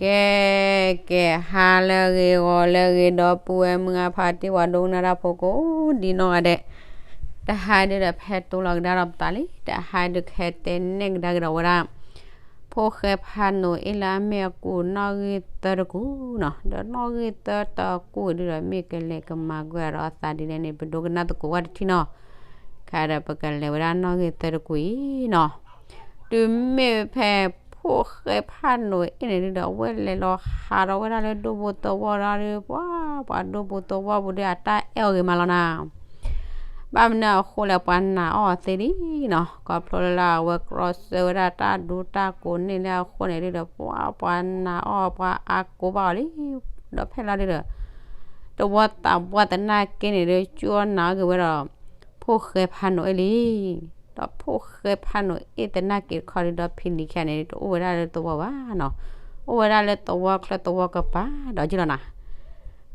ကဲ ကဲ ဟါလၢအဂ့ၤ ဂီၤလၢအဂ့ၤ ဒီပုၢ်ဝဲၢ်မုၢ်အဖါတံၢ် ပှၤဒိကနၣ်တၢ်ဖိကိးဒ်နီၢ်ဂၤဒဲး, တဟါဒုဒီး ဖဲတိလီၤကဒါဒီးပသးလံ, တဟါဒုးကဟဲတဲနဲၣ်ကဒါက့ၤဒီးဝဲဒၣ် ဖိၣ်ဃဲဖးနိးအ့ၣ်လၢအမ့ၢ်အကူးနီၣ်ဂံၢ်သၢတကူးနီၤ, ဒီးနီၣ်ဂံၢ်သၢတကူးဒုဒီး မ့ၢ်ကလဲၤကမၤကွံာ်ဒီးအသးဒ်လဲၣ်န့ၣ် ပဒိကနၣ်သကိးဝဲတထံၣ်နီၤ, ခဲဒီးပကလဲၤဝဲဒၣ်နီၣ်ဂံၢ်သၢတကူးအံၤနီၤ. တုၤမ့ၢ်ဖဲ ဖိၣ်ဃဲဖးနိးအ့ၣ်န့ၣ်ဒုဒီး အဝဲလဲၤလီၤဟးထီၣ်ဝဲဒၣ်လၢဒူပူၤသဝီလီၤဒီး ပှၤ ပှၤဒူပူၤသဝီပူၤဒီး အတၢ်အဲၣ်အီၤဂ့ၤမးလီၤနၤ. ဘၣ်မနုၤအဃိလဲၣ် ပှၤနာ်အီၤသ့လံနီၤ, ခီဖျိလၢအဝဲကြီဆၢဝဲဒၣ်တၢ်ဒူတၢ်ကိးန့ၣ်လၢအဃိန့ၣ်ဒုဒီး ပှၤ ပှၤနာ်အီၤ ပှၤအါကိးဘၣ်အီၤလံ. ဒီးဖဲလီၤဒုဒီး သဝီသးပှၢ်သနာ်က့န့ၣ်ဒု ကၠီနာ်အီၤက့ၤဝဲဒီး ဖိၣ်ဃဲဖးနိးအ့ၣ်လံ. ဒီးဖိၣ်ဃဲဖးနိးအ့ၣ်သနာ်က့တခီဒုဒီး ဖံလံၤခံဂၤန့ၣ် တအိၣ်ဝဲဒၣ်လၢသဝီဘၣ်နီၤ, အိၣ်ဝဲဒၣ်လၢသဝီချၢသဝီကပၤဒီးက့လီၤနၤ.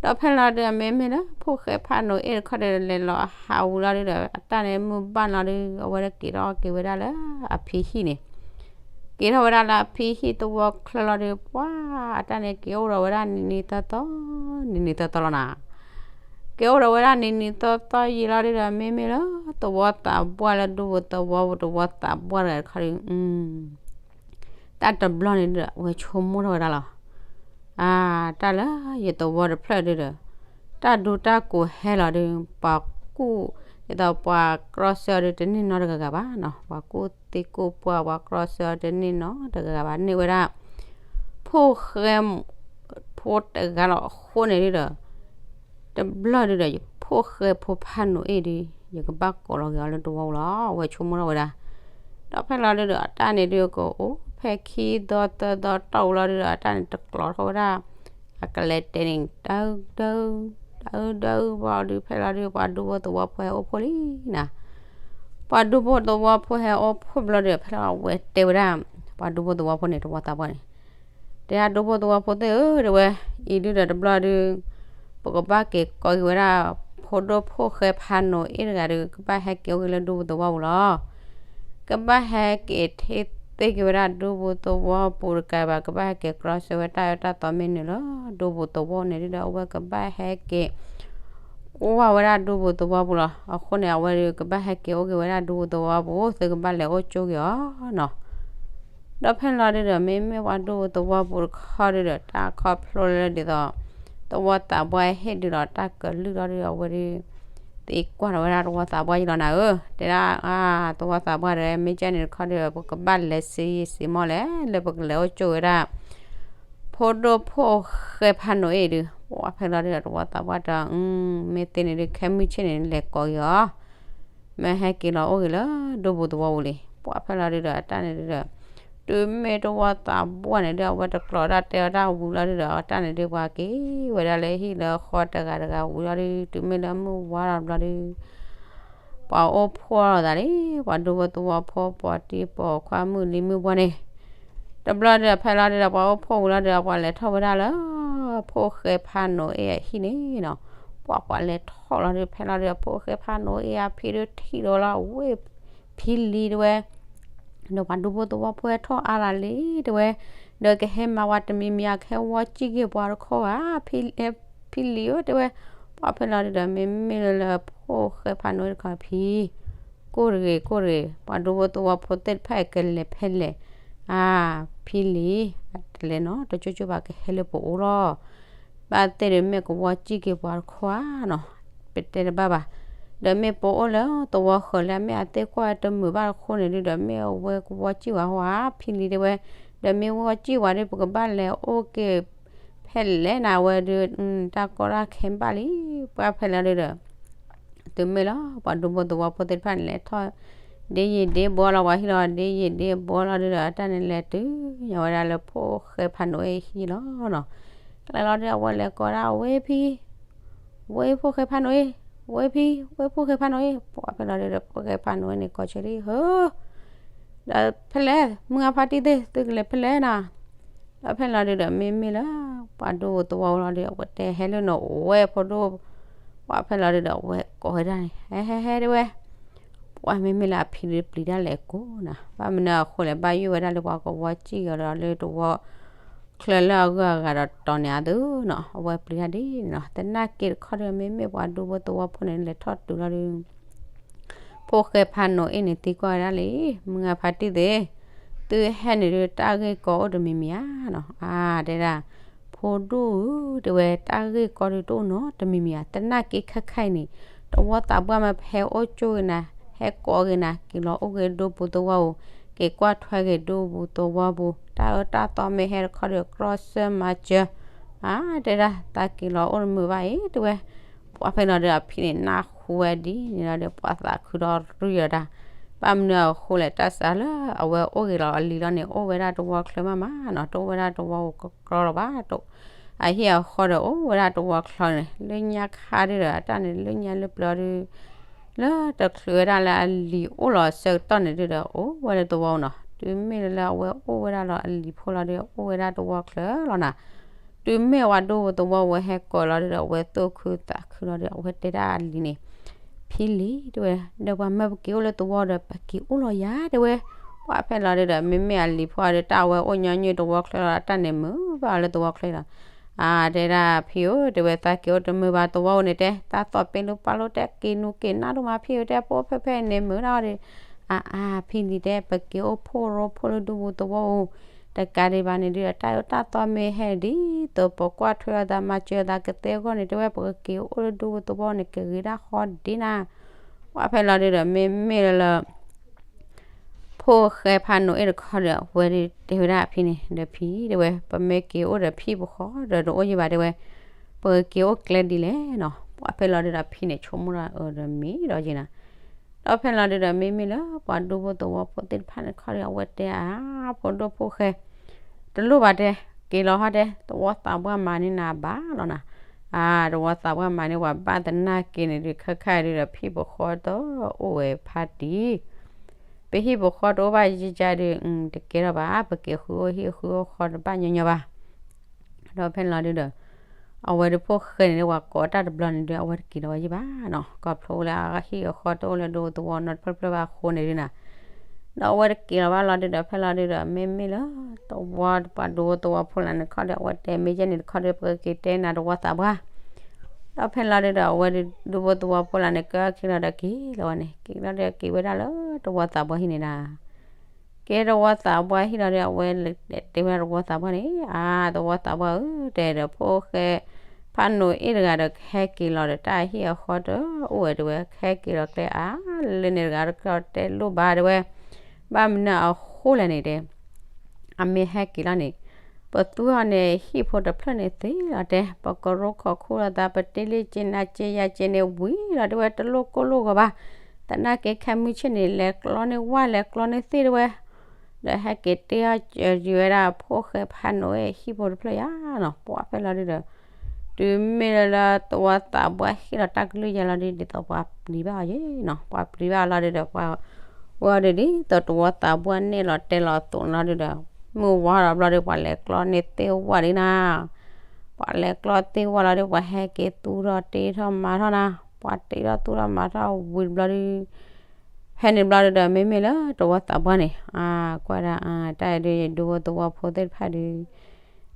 ဒီးဖဲလီၤဒုဒီး မ့မ့ၢ်လၢဖိၣ်ဃဲဖးနိးအ့ၣ်တခီဒုဒီး လဲၤလီၤဟးဝံၤလီၤဒုဒီး အတၢ်န့ၣ်မုၢ်ဘၣ်လီၤဒု အဝဲဒၣ်က့ၤထီၣ်က့ၤဝဲဒၣ်လၢအဖံဟံၣ်န့ၣ်, က့ၤထီၣ်ဝဲဒၣ်လၢအဖံဟံၣ်သဝီချၢလီၤဒု ပှၤ အတၢ်န့ၣ်က့ၤအိၣ်ဒီးဝဲဒၣ်နံၤနံၤသီသီ, နံၤနံၤသီသီလီၤနၤ. က့ၤအိၣ်ဒီးဝဲဒၣ်နံၤနံၤသီသီယံာ်လီၤဒုဒီး မ့မ့ၢ်လၢသဝီသးပှၢ်လၢဒူပူၤသဝီပူၤ သဝီသးပှၢ်တဂၤတခီဒု တၢ်တဘျီန့ၣ်ဒုဒီး အဝဲဆိကမိၣ်ထီၣ်ဝဲဒၣ်လီၤ. အါ တၢ်လၢယသဝီတဖျၢၣ်ဒုဒီး တၢ်ဒူတၢ်ကိးဟဲလီၤဒု ပှၤကူၣ် ဒ်သိးပှၤကြီဆၢအီၤဒု တန့ၢ်နီတဂၤဂၤဘၣ်နီၤ, ပှၤကူၣ်သ့ကူၣ်ပှၢ် ပှၤကြီဆၢအီၤတန့ၢ်နီတဂၤဂၤဘၣ်, န့ၢ်ဝဲဒၣ် ဖိၣ်ဃဲ ဖိတဂၤလီၤအဃိန့ၣ်ဒုဒီး တဘျီဒုဒီး ယဖိၣ်ဃဲဖိဖးနိးအ့ၣ်ဒု ယကဘၣ်ကိးလီၤက့ၤအီၤလၢသဝီပူၤလီၤ အဝဲဆိကမိၣ်ထီၣ်ဝဲဒၣ်. ဒီးဖဲလီၤဒုဒီး အတၢ်န့ၣ်ဒုကအိၣ်ဖဲခံသီသၢသီတီၢ်ဝံၤလီၤဒုဒီး အတၢ်န့ၣ်တကျိးထီၣ်ဝဲဒၣ် အကလဲၤတဲန့ၣ် တၢ် တၢ် တၢ် တၢ်ဘၣ်ဒု ဖဲလီၤဒု ပှၤဒူဖိသဝီဖိဟဲအိၣ်ဖှိၣ်လံနၤ. ပှၤဒူဖိသဝီဖိဟဲအိၣ်ဖှိၣ်ဘျီဒု ဖဲလီၤအဝဲတဲဝဲဒၣ် ပှၤဒူဖိသဝီဖိန့ၣ် သဝီသးပှၢ်န့ၣ် တဲဒၣ်ဒူဖိသဝီဖိသ့ၣ်ဧၢ တဲဝဲ, အံၤဒုဒီးတဘျီဒု ပကဘၣ်က့ၤကိးက့ၤဝဲဒၣ် ဖိဒိၣ်ဖိၣ်ဃဲဖးနိးအ့ၣ်တဂၤဒု ကဘၣ်ဟဲက့ၤအိၣ်က့ၤလၢဒူပူၤသဝီပူၤလီၤ. ကဘၣ်ဟဲက့ၤထံၣ်သ့က့ၤဝဲဒၣ်ဒူပူၤသဝီပူၤတကးဘၣ် ကဘၣ်ဟဲက့ၤကြီဆၢဝဲတၢ်အၢတၢ်သီမ့ၢ်နုာ်လီၤ ဒူပူၤသဝီန့ၣ်ဒုဒီး အဝဲကဘၣ်ဟဲက့ၤ ကွၢ်ဝဲဒၣ်ဒူပူၤသဝီပူၤလီၤ. အဃိန့ၣ် အဝဲဒုကဘၣ်ဟဲက့ၤအိၣ်က့ၤဝဲဒၣ်ဒူပူၤသဝီပူၤ သုကဘၣ်လဲၤအိၣ်ကၠိက့ၤအီၤနီၤ. ဒီးဖဲလီၤဒုဒီး မ့မ့ၢ်ပှၤဒူပူၤသဝီပူၤတခီဒုဒီး တၢ်ခီဖျိလၢဒ်သိး သဝီသးပှၢ်ဟ့ၣ်ဒုးလီၤ တၢ်ကလုၢ်လီၤဒုဒီး အဝဲဒု သံကွၢ်ထီၣ်ဝဲဒၣ်သဝီသးပှၢ်ယလီၤနၤဧၢ, တဲဒၣ် အါ သဝီသးပှၢ်ဒီး မ့ၢ်ကဲန့ၣ်တခီဒုဒီး ပကဘၣ်လဲၤစံစံမီၢ်လဲၣ် လၢပကလဲၤအိၣ်ကၠိဝဲဒၣ် ဖိဒိၣ်ဖိၣ်ဃဲဖးနိးအ့ၣ်ဒုး ပှၤဖဲလီၤဒုဒီး သဝီသးပှၢ်တဲ မ့ၢ်သ့န့ၣ်ဒုး ခဲမုၢ်ဆ့ၣ်န့ၣ် လဲၤကိးက့ၤအီၤ မ့ၢ်ဟဲက့ၤလီၤအိၣ်က့ၤလၢဒူပူၤသဝီပူၤလံ. ပှၤဖဲလီၤဒုဒီး အတၢ်န့ၣ်ဒုဒီး တုၤမ့ၢ်သဝီသးပှၢ်န့ၣ်ဒုး အဝဲတကျိးတၢ်တဲအီၤတၢ်ဝံၤလီၤဒုဒီး အတၢ်န့ၣ်ဒုး ပှၤက့ၤဝဲဒၣ်လၢဟံၣ်လၢဃီတဂၤတဂၤဝံၤလီၤဒု တုၤမ့ၢ်လၢမုၢ်ဝါထီၣ်တဘျီဒု ပှၤအိၣ်ဖှိၣ်လိာ်သးလံ, ပှၤဒူဖိသဝီဖိ ပိာ်တံၢ်ပိာ်ခွါ မုၢ်လံမုၢ်ပှၢ်န့ၣ် တဘျီဒုး ဖဲလီၤဒုဒီး ပှၤအိၣ်ဖှိၣ်ဝံၤလီၤဒုး ပှၤလဲၤထီၣ်ဝဲဒၣ်လၢ ဖိၣ်ဃဲဖးနိးအ့ၣ်အဟံၣ်န့ၣ်နီၤ. ပှၤ ပှၤလဲၤထီၣ်လီၤဒုး ဖဲလီၤဒုး ဖိၣ်ဃဲဖးနိးအ့ၣ်အဖံဒုးထံၣ်ဒီးလီၤ ဝ့ၢ် ဖံလံၤတဲဝဲ ဒီးပှၤဒူဖိသဝီဖိဟဲထီၣ်အါလၢ်လံ တဲဝဲ, ဒီးကဟဲမၤဝဲတမံၤမံၤ ကဟဲဝီစံၣ်က့ၤပှၤတခီဧါ ဖံလံၤဧၢ တဲဝဲ. ပှၤဖဲလီၤဒုဒီး မ့မ့ၢ်လၢလၢဖိၣ်ဃဲဖးနိးအ့ၣ်တခီဖံ ကိၢ်တဂ့ၤ ကိၢ်တဂ့ၤ ပှၤဒူဖိသဝီဖိသ့ၣ်တဖၣ်အံၤ ကလဲၤဖဲလဲၣ်, အါ ဖံလံၤ တလဲၤနီၤ တကၠိကၠိဘၣ် ကဟဲလၢပအိၣ်လီၤ. ဘၣ်သ့ၣ်ဒီး မ့ၢ်ကဝီစံၣ်က့ၤပှၤတခီဧါနီၤ ပတဲတဘၣ်ဘၣ်. ဒီးမ့ၢ်ပအိၣ်လၢသဝီဃၢၤလၢ မ့ၢ်အသ့ၣ်ကွၢ်တမုာ်ဘၣ်တခီန့ၣ်ဒုဒီး မ့ၢ်အဝဲကဝီစံၣ်ဝဲဟီဧါ ဖံလံၤတဲဝဲ. ဒီးမ့ၢ်ဝီစံၣ်ဝဲဒုး ပကဘၣ်လဲၤအိၣ်က့ၤဖဲလဲၣ်နၤ အဝဲဒုး တၢ်ကီတၢ်ခဲဘၣ်လံ. ပှၤဖဲလီၤဒုဒီး တုၤမ့ၢ်လီၤ ပှၤဒူဖိသဝီဖိသ့ၣ်တဖၣ်န့ၣ် လဲၤထီၣ်ဒ့ယံာ်ဒ့ဘှီလီၤ ပှၤဟံၣ်လီၤ ဒ့ယံာ်ဒ့ဘှီလီၤဒုဒီး အတၢ်န့ၣ်လဲၤတုၤညီဝဲဒၣ်လၢ ဖိၣ်ဃဲဖးနိးအ့ၣ်ဟံၣ်လီၤနီၤ. ကလဲၤလီၤဒုး အဝဲလဲၤကိးဒၣ် ဝ့ၢ်ဖံ ဝ့ၢ်ဖိၣ်ဃဲဖးနိးအ့ၣ် ဝ့ၢ်ဖံ ဝ့ၢ်ဖိၣ်ဃဲဖးနိးအ့ၣ် ပှၤဖဲလီၤဒုဒီး ဖိၣ်ဃဲဖးနိးအ့ၣ်န့ၣ် ကိးဆၢလံ ဟၢ ဒီးဖဲလဲၣ် မုၢ်အါဖါတံၢ်သ့ၣ် သုကလဲၤဖဲလဲၣ်နီၤ. ဒီးဖဲလီၤဒုဒီး မ့မ့ၢ်လၢ ပှၤဒူဖိသဝီဖိလီၤဒုး အဝဲတဲဟဲလၢနအိၣ်ဝဲဖိဒိၣ်, ပှၤဖဲလီၤဒုဒီး အဝဲကိးဝဲဒၣ်န့ၣ် ဟဲဟဲဟဲတဲဝဲ. ပှၤမ့မ့ၢ်လၢအဖံဒုးပျံၤတၢ်လဲၤကိးနၤ ဘၣ်မနုၤအဃိလဲၣ် ဘၣ်ယိၣ်ဝဲဒၣ်လၢပှၤကဝီစံၣ်က့ၤလီၤလၢသဝီ ချၢလၢအဂုၤအဂၤဒီးတီၤန့ၣ်အသိးနီၤ အဝဲပျံၤတၢ်ဒ်န့ၣ်နီၤ. သနာ်က့တခီဒီး မ့မ့ၢ်ပှၤဒူဖိသဝီဖိန့ၣ် လဲၤထီၣ်တုၤလီၤဒီး ဖိၣ်ဃဲဖးနိးအ့ၣ်န့ၣ်သံကွၢ်ဝဲဒၣ်လံ, မုၢ်ဂၤဖါတံၢ်သ့ၣ်, သုဟဲနုာ်ဒုးတၢ်ဂ့ၢ်ကီအိၣ်တမံၤမံၤဧါနီၤ. အါ တဲဒၣ်, ဖိဒိၣ်ဧၢ, တဲဝဲ တၢ်ဂ့ၢ်ကီဒုးတအိၣ်နီတမံၤမံၤဧါ, သနာ်က့ခဲခါအံၤန့ၣ် တဝီသးပှၢ်မ့ၢ်ဖဲအိၣ်ကၠိဂ့ၤနၤ, ဟဲကိးဂ့ၤနၤ, က့ၤလီၤအိၣ်ဂ့ၤဒူပူၤသဝီပူၤ, က့ၤကွၢ်ထွဲဂ့ၤဒူပူၤသဝီပူၤ, တၢ်အၢတၢ်သီမ့ၢ်ဟဲတခီဒီး ကြီၢ်စၢၢ်မၤစၢၤ, အါ တဲဒၣ် သးက့ၤလီၤအိၣ်တမုာ်ဘၣ်အံၤ တဲဝဲ. ပှၢ်ဖဲလီၤဒုးဒီးအဖံန့ၣ် နၢ်ဟူဝဲဒ်န့ၣ်လီၤဒီး ပှၢ်သးခုဒီးရံၣ်ဒီးတၢ်, ဘၣ်မနုၤအဃိလဲၣ် တၢ်စးလၢအဝဲအိၣ်ဂ့ၤလီၤအလံၤလီၤန့ၣ် အိၣ်ဝဲဒၣ်တဝီချၢမးမးနီၤ, တအိၣ်ဝဲဒၣ်တဝီကကျီလီၤဘၣ်, အဟံၣ်အဃီဒီးအိၣ်ဝဲဒၣ်တဝီချၢန့ၣ် လၢညါခါဒုးဒီး တၢ်န့ၣ်လၢညါလၢပျၢၤဒုး လၢတချုးဝဲဒၣ်လၢအလံၤအိၣ်လီၤအဆၢကတီၢ်န့ၣ်ဒုးဒီး အိၣ်ဝဲလၢတဝီနီၤ, တုၤမ့ၢ်လၢလၢအဝဲအိၣ်ဝဲဒၣ်လီၤအလံၤဖိလီၤဒီး အိၣ်ဝဲဒၣ်တဝီချၢလီၤနၤ. တုၤမ့ၢ်ဝဲဒူပူၤသဝီဝဲဟဲကိးလီၤဒုးဒီး အဝဲသူၣ်ခုသးခုလီၤဒီး အဝဲတဲဒၣ်အလံၤန့ၣ်, ဖံလံၤ တဲဝဲ, ဒီးပှၤမၢပက့ၤအိၣ်လၢတဝီဒီး ပက့ၤအိၣ်လီၤယၤ တဲဝဲ. ပှၢ်ဖဲလီၤဒုးဒီး မ့မ့ၢ်အလံၤဖိအီၤဒီး တၢ်အဝဲအိၣ်ညီနုၢ်တဝီချၢလီၤ တၢ်န့ၣ်မုာ်ဘၣ်အီၤလၢတဝီချၢလီၤ. အါ တဲဒၣ်ဖံဧၢ တဲဝဲ သးက့ၤအိၣ်တမုာ်ဘၣ်တဝီဧိၤန့ၣ်တဲ, တၢ်သီၣ်ပ့ၤလူပာ်လိာ်တဲ က့ၤနူၤက့ၤနၢ်ဒိၣ်မးဖံဧၢ တဲ ဖိဖဲဖဲန့ၣ်မုာ်ဒၣ်အီၤဒီး, အါအါ ဖံလံၤတဲ ပက့ၤအိၣ်ဖှိၣ်ရိဖှိၣ်လၢဒူပူၤသဝီဧိၤ, တကးဒံးဘၣ်န့ၣ်ဒုးဒီး တၢ်အၢတၢ်သီမ့ၢ်ဟဲဒ်သိး ပကွၢ်ထွဲအသးမၤစၢၤအသးကသ့အဂီၢ်န့ၣ် တဲဝဲ ပကက့ၤအိၣ်လၢဒူပူၤသဝီန့ၣ် ကဂ့ၤဒၣ်ဃီဒ်နၤ. ပှၢ်ဖဲလီၤဒုးဒီး မ့မ့ၢ်လၢလၢ ဖိၣ်ဃဲဖးနိးအ့ၣ်တခီဒီး အဝဲဒုးတဲဝဲဒၣ်အဖံန့ၣ် ဒီးဖံ တဲဝဲ ပမ့ၢ်က့ၤအိၣ်ဒီးဖံပဃီဒီးတအိၣ်ယံၤဘၣ် တဲဝဲ, ပကက့ၤအိၣ်ကျဲဒ်လဲၣ်နီၤ. ပှၢ်ဖဲလီၤဒုးဒီးဖံန့ၣ် ဆိကမိၣ်ဒီးအၢဒီးမ့ၢ်ဒီးယံၤနၤ. ဒီးဖဲလီၤဒုးဒီး မ့မ့ၢ်လၢပှၤဒူဖိသဝီဖိသ့ၣ်တဖၣ်န့ၣ်တခီဒီး အဝဲတဲအါ ဖိဒိၣ်ဖိၣ်ဃဲ တလိၣ်ဘၣ်တဲ, က့ၤလီၤဟီတဲ, တဝီသးပှၢ်မၤန့ၢ်နၤဘၣ်လီၤနၤ. အါ တဝီသးပှၢ်မၤန့ၢ်ပှၤဘၣ်သနာ်က့န့ၣ်ဒုး ခဲခါဒုးဒီး ဖံပဃီတအိၣ်ဝဲဖးတံၢ် ပဟံၣ်ပဃီတအိၣ်ဘၣ်ယံၤကါဒုး တကဲထီၣ်ဘၣ် ပက့ၤဃုအိၣ်ဟံၣ်ဃုအိၣ်ဃီတဘၣ်ညီညီဘၣ်. ဒီးဖဲလီၤဒုးဒီး အဝဲဒုးဖိၣ်ဃဲန့ၣ် ပှၤကိးတၢ်တဘျီန့ၣ်ဒုး အဝဲတက့ၤလီၤဝဲယံၤဘၣ်နီၤ. ကီၢ်ဖျိလၢအဟံၣ်အဃီတအိၣ်လၢဒူသဝီနီတဖျၢၣ်ဖျၢၣ်ဘၣ်အဃိန့ၣ်ဒုးနၤ ဒီးအဝဲတက့ၤလီၤဘၣ်လီၤဒုးဒီး ဖဲလီၤဒုးဒီး မ့မ့ၢ်လၢ တဝီပှၤဒူဖိသဝီဖိလၢန့ၣ်တခီဒီး အဝဲတဲမ့ၢ်ယဲၢ်န့ၣ်တခီဒီး ပကက့ၤတဲနၤတဝီသးပှၢ်. ဒီးဖဲလီၤဒုးဒီး အဝဲဒုးဒူဖိသဝီဖိလၢန့ၣ် ကၢခံလီၤဒီးက့ၤလီၤဝဲန့ၣ် က့ၤလီၤဒီးက့ၤဝဲဒၣ်လၢတဝီသးပှၢ်ဟံၣ်န့ၣ်နၤ ကဲတဝီသးပှၢ်ဟံၣ်လီၤဒီး အဝဲတဲဝဲဒၣ်တဝီသးပှၢ်န့ၣ် အါ တဝီသးပှၢ်ဧၢ တဲဒီး ဖိၣ်ဃဲဖးနိးအ့ၣ်တဂၤဒီး ကဟဲက့ၤလီၤဒီး တၢ်ဟံၣ်အဃီတအိၣ်ဝဲတဲဝဲ ကဟဲက့ၤလီၤကျဲအါ လၢန့ၣ်တဂၤတခီတဲလိၣ်ဘၣ်တဲဝဲ ဘၣ်မနုၤအဃိလဲၣ်န့ၣ်တဲ အမ့ၢ်ဟဲက့ၤလီၤန့ၣ် ပသူအီၤန့ၣ် ဟံၣ်ဖိတဖျၢၣ်န့ၣ်သ့လီၤတဲ ပကရိခိးခူလိာ်သး ပတ့လံက့နၤက့ယၤက့န့ၣ်ဝံၤလီၤတဲဝဲ တလိၣ်ကိၢ်လိာ်ဂီၤဘၣ်. သနာ်က့ခဲမုၢ်ဆ့ၣ်န့ၣ် လဲၤကျီန့ၢ်ဝၣ်လဲၤကျီန့ၢ်သ့ၣ်တဲဝဲ ဒီးဟဲက့ၤတ့အီၣ်ကၢၤယံၤဝဲဒၣ် ဖိၣ်ဃဲဖးနိးအ့ၣ်ဟံၣ်ဖိတဖျၢၣ်ယါနီၤ ပှၢ်ဖဲလီၤဒုးဒီး တုၤမ့ၢ်လၢလၢတဝီသးပှၢ်ဟ့ၣ်လီၤတၢ်ကလုၢ်ယါလီၤဒုး ဒ်သိးပှၤပျံၤဘၣ်အီၤယဲနီၤ ပှၤပျံၤဘၣ်အီၤလီၤဒုးဒီး ပှၤဝဲအီၤဒုးဒ်သိးတဝီသးပှၢ်န့ၣ်လီၤတဲလီၤသိးလီၤဒုးဒီး မုၢ်ဝါဒီးဘျီဒုး ပှၤလဲၤကျီန့ၢ်သ့ၣ်ဝၣ်ဒုးနၤ ပှၤလဲၤကျီသ့ၣ်ဝၣ်လီၤဒုး ပှၤဟဲက့ၤသူထီၣ်တ့ထီၣ်မၤထီၣ်နၤ ပှၤတ့ထီၣ်သူထီၣ်မၤထီၣ်ဝံၤတဘျီဒုး ဖဲန့ၣ်ဘျီဒုးဒီး မ့မ့ၢ်လၢတဝီသးပှၢ်န့ၣ် အါ ကွၢ်ဒၣ် အါ တၢ်အံၤဒုး ယဒူဖိသဝီဖိသ့ၣ်တဖၣ်ဒုး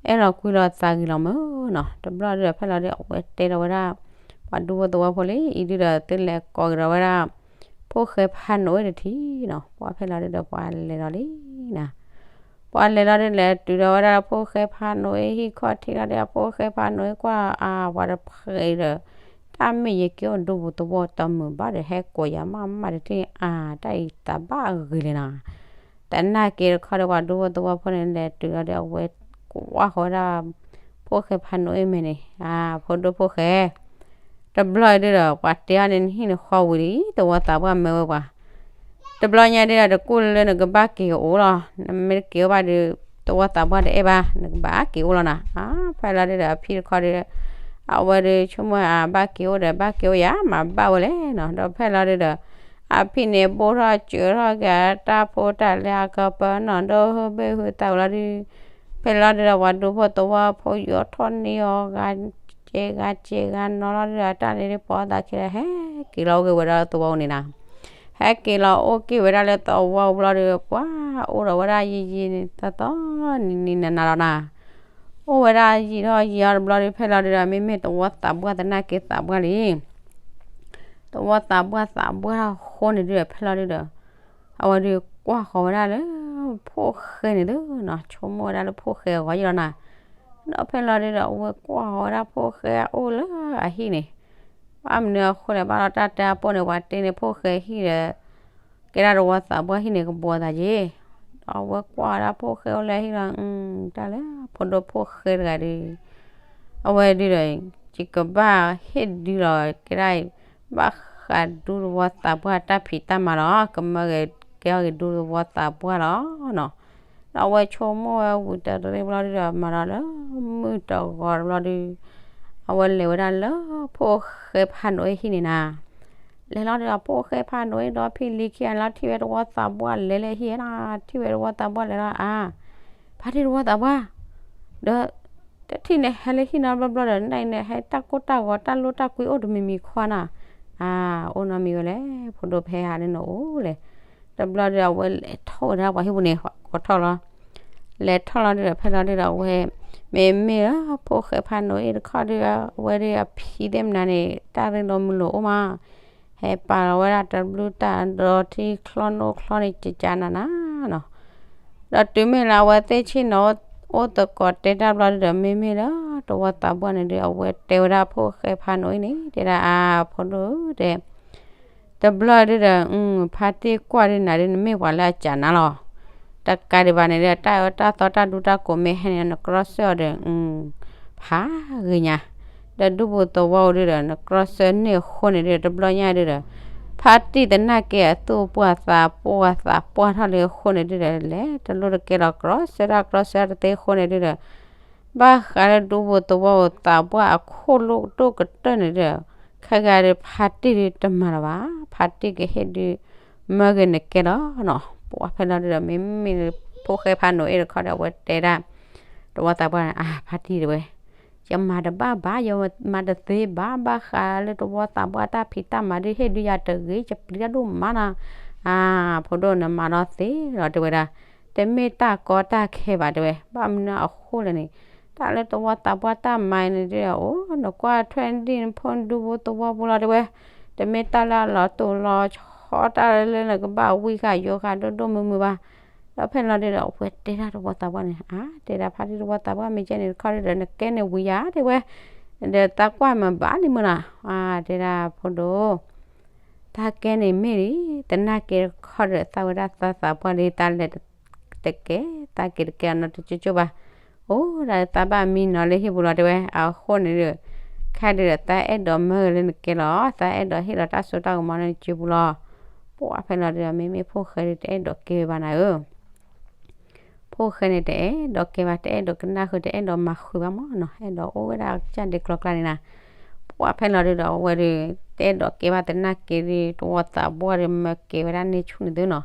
အဲၣ်လီၤကွံလီၤသးဂ့ၤလီၤမးနီၤ တဘျီဒုးဒီး ဖဲလီၤဒုး အဝဲတဲလီၤဝဲဒၣ် ပှၤဒူဖိသဝီဖိလံ အံၤဒုးဒီး သုလဲၤကိးကဒီးဝဲဒၣ် ဖိၣ်ဃဲဖးနိးအ့ၣ်တထံၣ်နီၤ ပှၢ်ဖဲလီၤဒုးဒီး ပှၤလဲၤလီၤလံနၤ ပှၤလဲၤလီၤဒုး လဲၤတုၤဒီးဝဲဒၣ် ဖိၣ်ဃဲဖးနိးအ့ၣ်ဟံၣ်ခီၣ်ထံးလီၤဒုး ဖိၣ်ဃဲဖးနိးအ့ၣ်ကွၢ် အါ ပှၤတဖှဲးဒီး တၢ်မ့ၢ်ယက့ၤအိၣ်ဒူပူၤသဝီတမုာ်ဘၣ်ဒီး ဟဲကိးယၤမးမးတထံၣ် အါ တၢ်အံၤသးဘၣ်ဂ့ၤလဲၣ်နီၤ သနာ်က့တခီဒီး ပှၤဒူဖိသဝီဖိန့ၣ် လဲၤတုၤလီၤဒီး အဝဲကွၢ်ဃီဝဲဒၣ် ဖိၣ်ဃဲဖးနိးအ့ၣ်မဲာ်န့ၣ် အါ ဖိဒိၣ်ဖိၣ်ဃဲ တဘျီဒုးဒီး ပှၤတဲအီၤန့ၣ် နဟံၣ်နဃီဝံၤလံ တဝီသးပှၢ်မၢဝဲပှၤ တဘျီညါဒုးဒီး တကူၣ်လၢနကဘၣ်က့ၤကအိၣ်လီၤ နမ့ၢ်တက့ၤအိၣ်ဘၣ်ဒီး တဝီသးပှၢ်တအဲၣ်ဘၣ် နကဘၣ်က့ၤအိၣ်လီၤနၤ အါ ဖဲလီၤဒုးဒီး အဖံတခီဒီး အဝဲဒုးဆိကမိၣ် အါ ဘၣ်က့ၤအိၣ်ဒီး ဘၣ်က့ၤအိၣ်ယၤ မၤဘၣ်ဝဲလဲၣ်နီၤ ဒီးဖဲလီၤဒုးဒီး အဖံန့ၣ် ဘိၣ်ထီၣ်စၢၤထီၣ်က့ၤ တၢ်ဖိတၢ်လံၤအကပၤနီၤ ဒီးဟၢဘ့ၣ်ဟူသးဝံၤလီၤဒုး ဖဲလီၤဒုးဒီး ပှၤဒူဖိသဝီဖိယိးထီၣ်န့ၢ်အီၤ ဂၤကဲဂၤကဲဂၤနီၤလီၤဒုးဒီး တၢ်န့ၣ်ဒုး ပိာ်သးခံဒီး ဟဲက့ၤလီၤအိၣ်က့ၤဝဲဒၣ်လၢသဝီပူၤန့ၣ်နၤ ဟဲက့ၤလီၤအိၣ်က့ၤဝဲဒၣ်လၢသဝီပူၤလီၤဒုး ပှၤအိၣ်ဒီးဝဲဒၣ်ယံာ်ယံာ်န့ၣ် သီသီနံၤနံၤနၤနၤလီၤနၤ အိၣ်ဝဲဒၣ်ယံာ်ထီၣ်ယံာ်အီၤတဘျီဒီး ဖဲလီၤဒုဒီး မ့မ့ၢ်သဝီသးပှၢ်သနာ်က့သးပှၢ်လံ သဝီသးပှၢ်သးပှၢ်အဃိန့ၣ်ဒုဒီး ဖဲလီၤဒုဒီး အဝဲဒုးကွၢ်ဃီၤဝဲဒၣ်လၢ ဖိၣ်ဃဲန့ၣ်သုနီၤ, ဆိကမိၣ်ဝဲဒၣ်လၢဖိၣ်ဃဲအဂီၢ်ယံၤလီၤနၤ. ဒီးဖဲလီၤဒုဒီး အဝဲကွၢ်ဃီၤဝဲဒၣ်ဖိၣ်ဃဲအအိၣ်လၢအဟံၣ်န့ၣ် ဘၣ်မနုၤအဃိလဲၣ် ဘၣ်လီၤတၢ်တဲအပိၢ်န့ၣ် ပှၤတ့န့ၢ်ဖိၣ်ဃဲဟံၣ်ဒီး ကဲဒၣ်သဝီသးပှၢ်ဟံၣ်န့ၣ် ကဘီသးက့ၤ. ဒီးအဝဲကွၢ်ဝဲဒၣ်ဖိၣ်ဃဲအိၣ်လၢအဟံၣ်လီၤ, တၢ်လၢဖိဒိၣ်ဖိၣ်ဃဲတဂၤဒီး အဝဲဒုဒီး ယကဘၣ်ဟ့ၣ်ဒုလီၤကဲဒၣ်အံၤ ဘၣ်ဃးဒူသဝီသးပှၢ်တၢ်ဖံးတၢ်မၤလီၤ, ကမၢက့ၤကဲထီၣ်က့ၤဒူသဝီသးပှၢ်လီၤနီၤ. ဒီးအဝဲဆိကမိၣ်ဝဲဝံၤတရ့ဘျီဒုဒီး မၤဒီးလၢမုၢ်တဂီၤတဘျီဒု အဝဲလဲၤဝဲဒၣ်လၢဖိၣ်ဃဲဖးနိအ့ၣ်ဟံၣ်န့ၣ်နၤ. လဲၤလီၤဒုဒီး ဖိၣ်ဃဲဖးနိအ့ၣ်ဒီဖံလံခံဂၤန့ၣ်လီၤ ထံၣ်ဝဲသဝီသးပှၢ်လဲၤလၢဟံၣ်ဧါနၤ, ထံၣ်ဝဲသဝီသးပှၢ်လဲၤလီၤအါ, ဖါတံၢ်သဝီသးပှၢ် ဒီး တထံၣ်န့ၣ်ဟဲလၢဟံၣ်နီတဘျီဘျီဒီး နအံၤန့ၣ် ဟဲတၢ်ကိၢ်တၢ်ဂီၤတၢ်လိၣ်တၢ်ကွံအိၣ်တမံၤမံၤခွါနၤ. အါ, အိၣ်နီတမံၤဝဲလဲၣ်, ဖိဒိၣ်ဖဲဟးန့ၣ်နအိၣ်လဲၣ်. တဘျီဒီးအဝဲလဲၤထီၣ်ဝဲဒၣ်ပှၤဟံၣ်ပူၤန့ၣ် ကိးထီၣ်လီၤ. လဲၤထီၣ်လီၤဒုဒီး ဖဲလီၤဒုဒီးအဝဲ မ့မ့ၢ်လၢဖိၣ်ဃဲဖးနိအ့ၣ်တခီဒု အဝဲဒုအဖံသ့ၣ်မနုၤန့ၣ် တၢ်ရ့လိာ်မုာ်လိာ်အိၣ်မး ဟဲပာ်လီၤဝဲဒၣ်တဘျုးတၢ်ဒီးထံချီနိချီန့ၣ် ကကနးနးနီၤ. ဒီးတုၤမ့ၢ်လၢအဝဲသ့ၣ်ဆ့ၣ်နီၤ အိၣ်သကိးတဲတၢ်ဘျီဒုဒီး မ့မ့ၢ်လၢသဝီသးပှၢ်န့ၣ်ဒု အဝဲတဲဝဲဒၣ်ဖိၣ်ဃဲဖးနိအ့ၣ်န့ၣ် တဲဒၣ်အါ ဖိဒိၣ်တဲ တဘျီဒုဒီး ဖါတံၢ်ကွၢ်ဒုနၤဒု နမ့ၢ်ပှၤလၢအကနးလီၤ. တကးဒံးဘၣ်န့ၣ်ဒီး တၢ်အၢတၢ်သီတၢ်ဒူတၢ်ကိးမ့ၢ်ဟဲန့ၣ် နကြီဆၢအီၤဒီး ဖးဂ့ၤညါ ဒီးဒူပူၤသဝီပူၤဒုဒီး နကြီဆၢန့ၢ်အဃိန့ၣ်ဒုဒီး တဘျီညါဒုဒီး ဖါတံၢ်သနာ်က့အသူၣ်ပှၢ်သးပှၢ်သးပှၢ်ထီၣ်လံအဃိန့ၣ်ဒုဒီး လဲၤတလိၣ်တကဲလီၤ ကြီဆၢတၢ်ကြီဆၢတသ့အဃိန့ၣ်ဒုဒီး ဘၣ်ဃးလၢဒူပူၤသဝီပူၤသးပှၢ်အခိၣ်လိၣ်ဒိၣ်ကတၢၢ်န့ၣ်ဒီး ခဲဂၤဒီးဖါတံၢ်ဒုတမၤလၢၤဘၣ်, ဖါတံၢ်ကဟ့ၣ်ဒု မၢဂ့ၤနကဲလီၤနီၤ. ပှၤဖဲလီၤဒုဒီး မ့မ့ၢ်ဖိၣ်ဃဲဖးနိအ့ၣ်တခီဒီး အဝဲတဲဒၣ် သဝီသးပှၢ်န့ၣ် အါ ဖါတံၢ်တဲဝဲ ယမၤတဘၣ်ဘၣ် ယမၤတသ့ဘၣ် ဘၣ်ဃးလၢသဝီသးပှၢ်တၢ်ဖံးတၢ်မၤဒု ဟ့ၣ်ဒုယၤတဂ့ၤ ယပျံၤတၢ်ဒိၣ်မးနီၤ. အါ ဖိဒိၣ်နမၤနီၢ်သ့လီၤတဲဝဲဒၣ်, တမ့ၢ်တၢ်ကီတၢ်ခဲဘၣ်တဲဝဲ, ဘၣ်မနုၤအဃိလဲၣ်န့ၣ် တၢ်လၢသဝီသးပှၢ်တၢ်မၤန့ၣ်ဒု အိၣ် နကွၢ်ထွဲဒံၣ်နဖိနဒူပူၤသဝီပူၤလီၤတဲဝဲ, တမ့ၢ်တၢ်လၢအလီၤတိာ်လီၤဆီ တၢ်လၢနကဘၣ်ဝံဃာ်ယိဃာ်ဒိၣ်ဒိၣ်မုၢ်မုၢ်ဘၣ်. ဒီးဖဲလီၤဒုဒီး အဝဲတဲဒၣ်သဝီသးပှၢ်န့ၣ် အါ တဲဒၣ်ဖါတံၢ်သဝီသးပှၢ် မ့ၢ်ကဲန့ၣ်တခီဒုဒီး နကဲန့ၣ်ဝံၤယၤတဲဝဲ, ဒီးသးကွၢ်မၤဘၣ်လံမုၢ်နီၤ. အါ တဲဒၣ်ဖိဒိၣ် တၢ်ကဲန့ၣ်မ့ၢ်လံ, သနာ်က့တခီဒီး သးဝဲဒၣ်သးသးပှၢ်လံ တၢ်လဲၤတကဲ သးက့ၤတကဲအနီတကၠိကၠိဘၣ်. အိၣ်ဒၣ်သးဘၣ်မံနီၤလၢဟံၣ်ပူၤလီၤတဲဝဲ, အဃိန့ၣ်ဒီး ခဲဒုးဒီး သးအဲၣ်ဒိးမၢလၢနကဲလီၤ, သးအဲၣ်ဒိးဟ့ၣ်လီၤတၢ်စိတၢ်ကမီၤလၢနစုပူၤလီၤ. ပှၤဖဲလီၤဒုဒီး မ့မ့ၢ်ဖိၣ်ဃဲဒုးတအဲၣ်ဒိးကဲဘၣ်နၤဧၢ ဖိၣ်ဃဲန့ၣ် တအဲၣ်ဒိးကဲဘၣ် တအဲၣ်ဒိးကနၣ်ဃုာ် တအဲၣ်ဒိးမၤဃုာ်ဘၣ်မးနီၤ, အဲၣ်ဒိးအိၣ်ဝဲဒၣ်ကစၢ်ဒဲးကျီကျါန့ၣ်နၤ. ပှၤဖဲလီၤဒုဒီး အဝဲဒုး တအဲၣ်ဒိးကဲဘၣ်သနာ်က့ဒုး သဝီသးပှၢ်ဒုး မၢကဲဝဲဒၣ်န့ၢ်ဆူၣ်န့ၣ်သုနီၤ.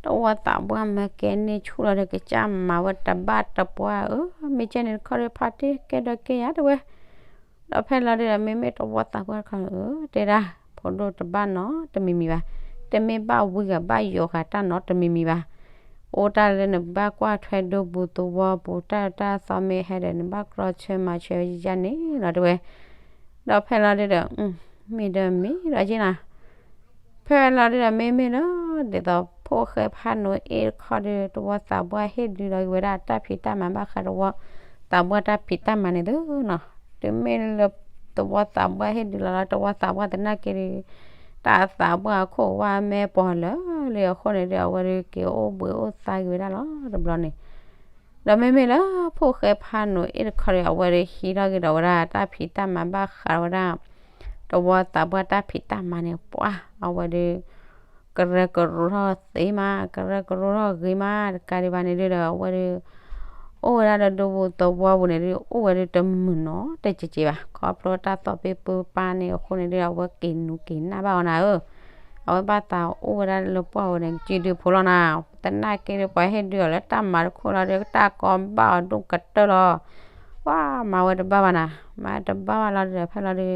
သဝီသးပှၢ်မၢကဲန့ၢ်ဆူၣ်လီၤဒီး ကစၢ်မၤဝဲတဘၣ်တပှၢ်ဧၢ, မ့ၢ်ကဲန့ၣ်တခီဒီး ဖါတံၢ်ကဲဒီးကဲယၤတဲဝဲ ဒီးဖဲလီၤဒုဒီး မ့မ့ၢ်သဝီသးပှၢ်တခီ တဲဒၣ် ဖိဒိၣ်တဘၣ်နီတမံၤမံၤဘၣ်, တမ့ၢ်ဘၣ်ဝံဂၤဘၣ်ယိၤဃာ်တၢ်နီတမံၤမံၤဘၣ်. အိၣ်တၢ်လၢနဘၣ်ကွၢ်ထွဲဒူပူၤသဝီပူၤ တၢ်တၢ်သီမ့ၢ်ဟဲဒီး နဘၣ်ကြီဆၢမၤဆၢယၤန့ၣ်လီၤတဲဝဲ. ဒီးဖဲလီၤဒုဒီး မ့ၢ်ဒီးမ့ၢ်ဒီးက့နၤ ဖဲလီၤဒုဒီး မ့မ့ၢ်လၢ ဒ်သိးဖိၣ်ဃဲဖးနိအ့ၣ်တခီဒီး သဝီသးပှၢ်ဟ့ၣ်ဒုလီၤက့ၤဝဲဒၣ်တၢ်ဖံးတၢ်မၤ ဘၣ်ဃးသဝီသးပှၢ်တၢ်ဖံးတၢ်မၤန့ၣ်သုနီၤ. တုၤမ့ၢ်လၢသဝီသးပှၢ်ဟ့ၣ်ဒုလီၤလီၤ သဝီသးပှၢ်သနာ်က့ဒီး တၢ်သးပှၢ်အခိၣ်ဝါမဲာ်ပှီၤလၢာ်လံအဃိန့ၣ်ဒီး အဝဲဒုးက့ၤအိၣ်ဘှံးအိၣ်သါက့ၤဝဲဒၣ်လီၤတဘျီန့ၣ်. ဒီးမ့မ့ၢ်လၢဖိၣ်ဃဲဖးနိအ့ၣ်တခီဒီး အဝဲဒုးဟံးထီၣ်က့ၤဒီးဝဲဒၣ်တၢ်ဖံးတၢ်မၤ ဘၣ်ဃးဝဲဒၣ် သဝီသးပှၢ်တၢ်ဖံးတၢ်မၤန့ၣ် ပှၤအဝဲဒုး ကရၢကရိထီၣ်သ့မး ကရၢကရိထီၣ်ဂ့ၤမး တကးဒံးဘၣ်န့ၣ်ဒုဒီး အဝဲဒုး အိၣ်ဝဲဒၣ်လၢဒူပူၤသဝီပူၤန့ၣ်ဒု အိၣ်ဝဲဒုးတမုာ်နီတစဲးစဲးဘၣ်. ခီဖျိတၢ်သီၣ်ဖ့ပၢပၢ်န့ၣ်အဃိန့ၣ်ဒု အဝဲက့ၤနူၤက့ၤနၢ်ဘၣ်အီၤနၤဧၢ. အဝဲဘၣ်သးအိၣ်ဝဲဒၣ်လၢပှၢ်ဝဲန့ၣ် ကံဒုဖိလီၤနၤ. သနာ်က့ဒီး ပှၤဟ့ၣ်ဒုအီၤလၢတၢ်မၤတခိၣ်လီၤဒီး တၢ်ကီဘၣ်အီၤဒိၣ်ကတၢၢ်လီၤ. ပှၤမၤဝဲတဘၣ်ဘၣ်နၤ, မၤတဘၣ်ဘၣ်လီၤဒီး ဖဲလီၤဒု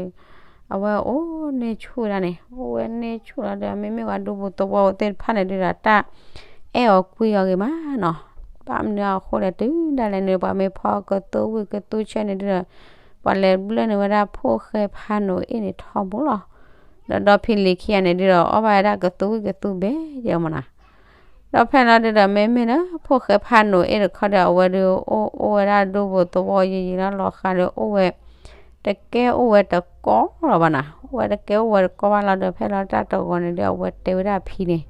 အဝဲအိၣ်န့ၢ်ဆူၣ်ဝဲဒၣ်န့ၣ် အိၣ်ဝဲန့ၢ်ဆူၣ်လီၤဒီး မ့မ့ၢ်ဝဲဒူပူၤသဝီပူၤသ့ၣ်တဖၣ်န့ၣ်ဒုဒီး တၢ်အဲၣ်အီၤကွံအီၤဂ့ၤမးနီၤ. ဘၣ်မနုၤအဃိလဲၣ်တုၤဒၣ်လဲာ်န့ၣ် ပှၤမ့ၢ်ဖီကသူဝံၣ်ကသူဆဲန့ၣ်ဒုဒီး ပှၤလဲၤဘျၢန့ၢ်ဝဲဒၣ်ဖိၣ်ဃဲဖးနိးအ့ၣ်န့ၣ်ထီဘိလီၤ. ဒီးဒီဖံလံၤခံဂၤန့ၣ်ဒုဒီး အီၣ်ဘၣ်ဝဲဒၣ်ကသူဝံၣ်ကသူဘဲယဲမနၤ ဒီးဖဲလီၤဒုဒီး မ့မ့ၢ်လၢဖိၣ်ဃဲဖးနိးအ့ၣ်တခီဒီး အဝဲဒုးအိၣ်အိၣ်ဝဲဒၣ်ဒူပူၤသဝီယံာ်ယံာ်လီၤလီၤဃးဒီး အိၣ်ဝဲ တကဲအိၣ်ဝဲတကီလီၤဘၣ်နၤ, အိၣ်ဝဲတကဲအိၣ်ဝဲတကီဘၣ်လီၤဒီး ဖဲလီၤတၢ်တဂီၤန့ၣ်ဒုး အဝဲတဲဝဲဒၣ်အဖံန့ၣ်,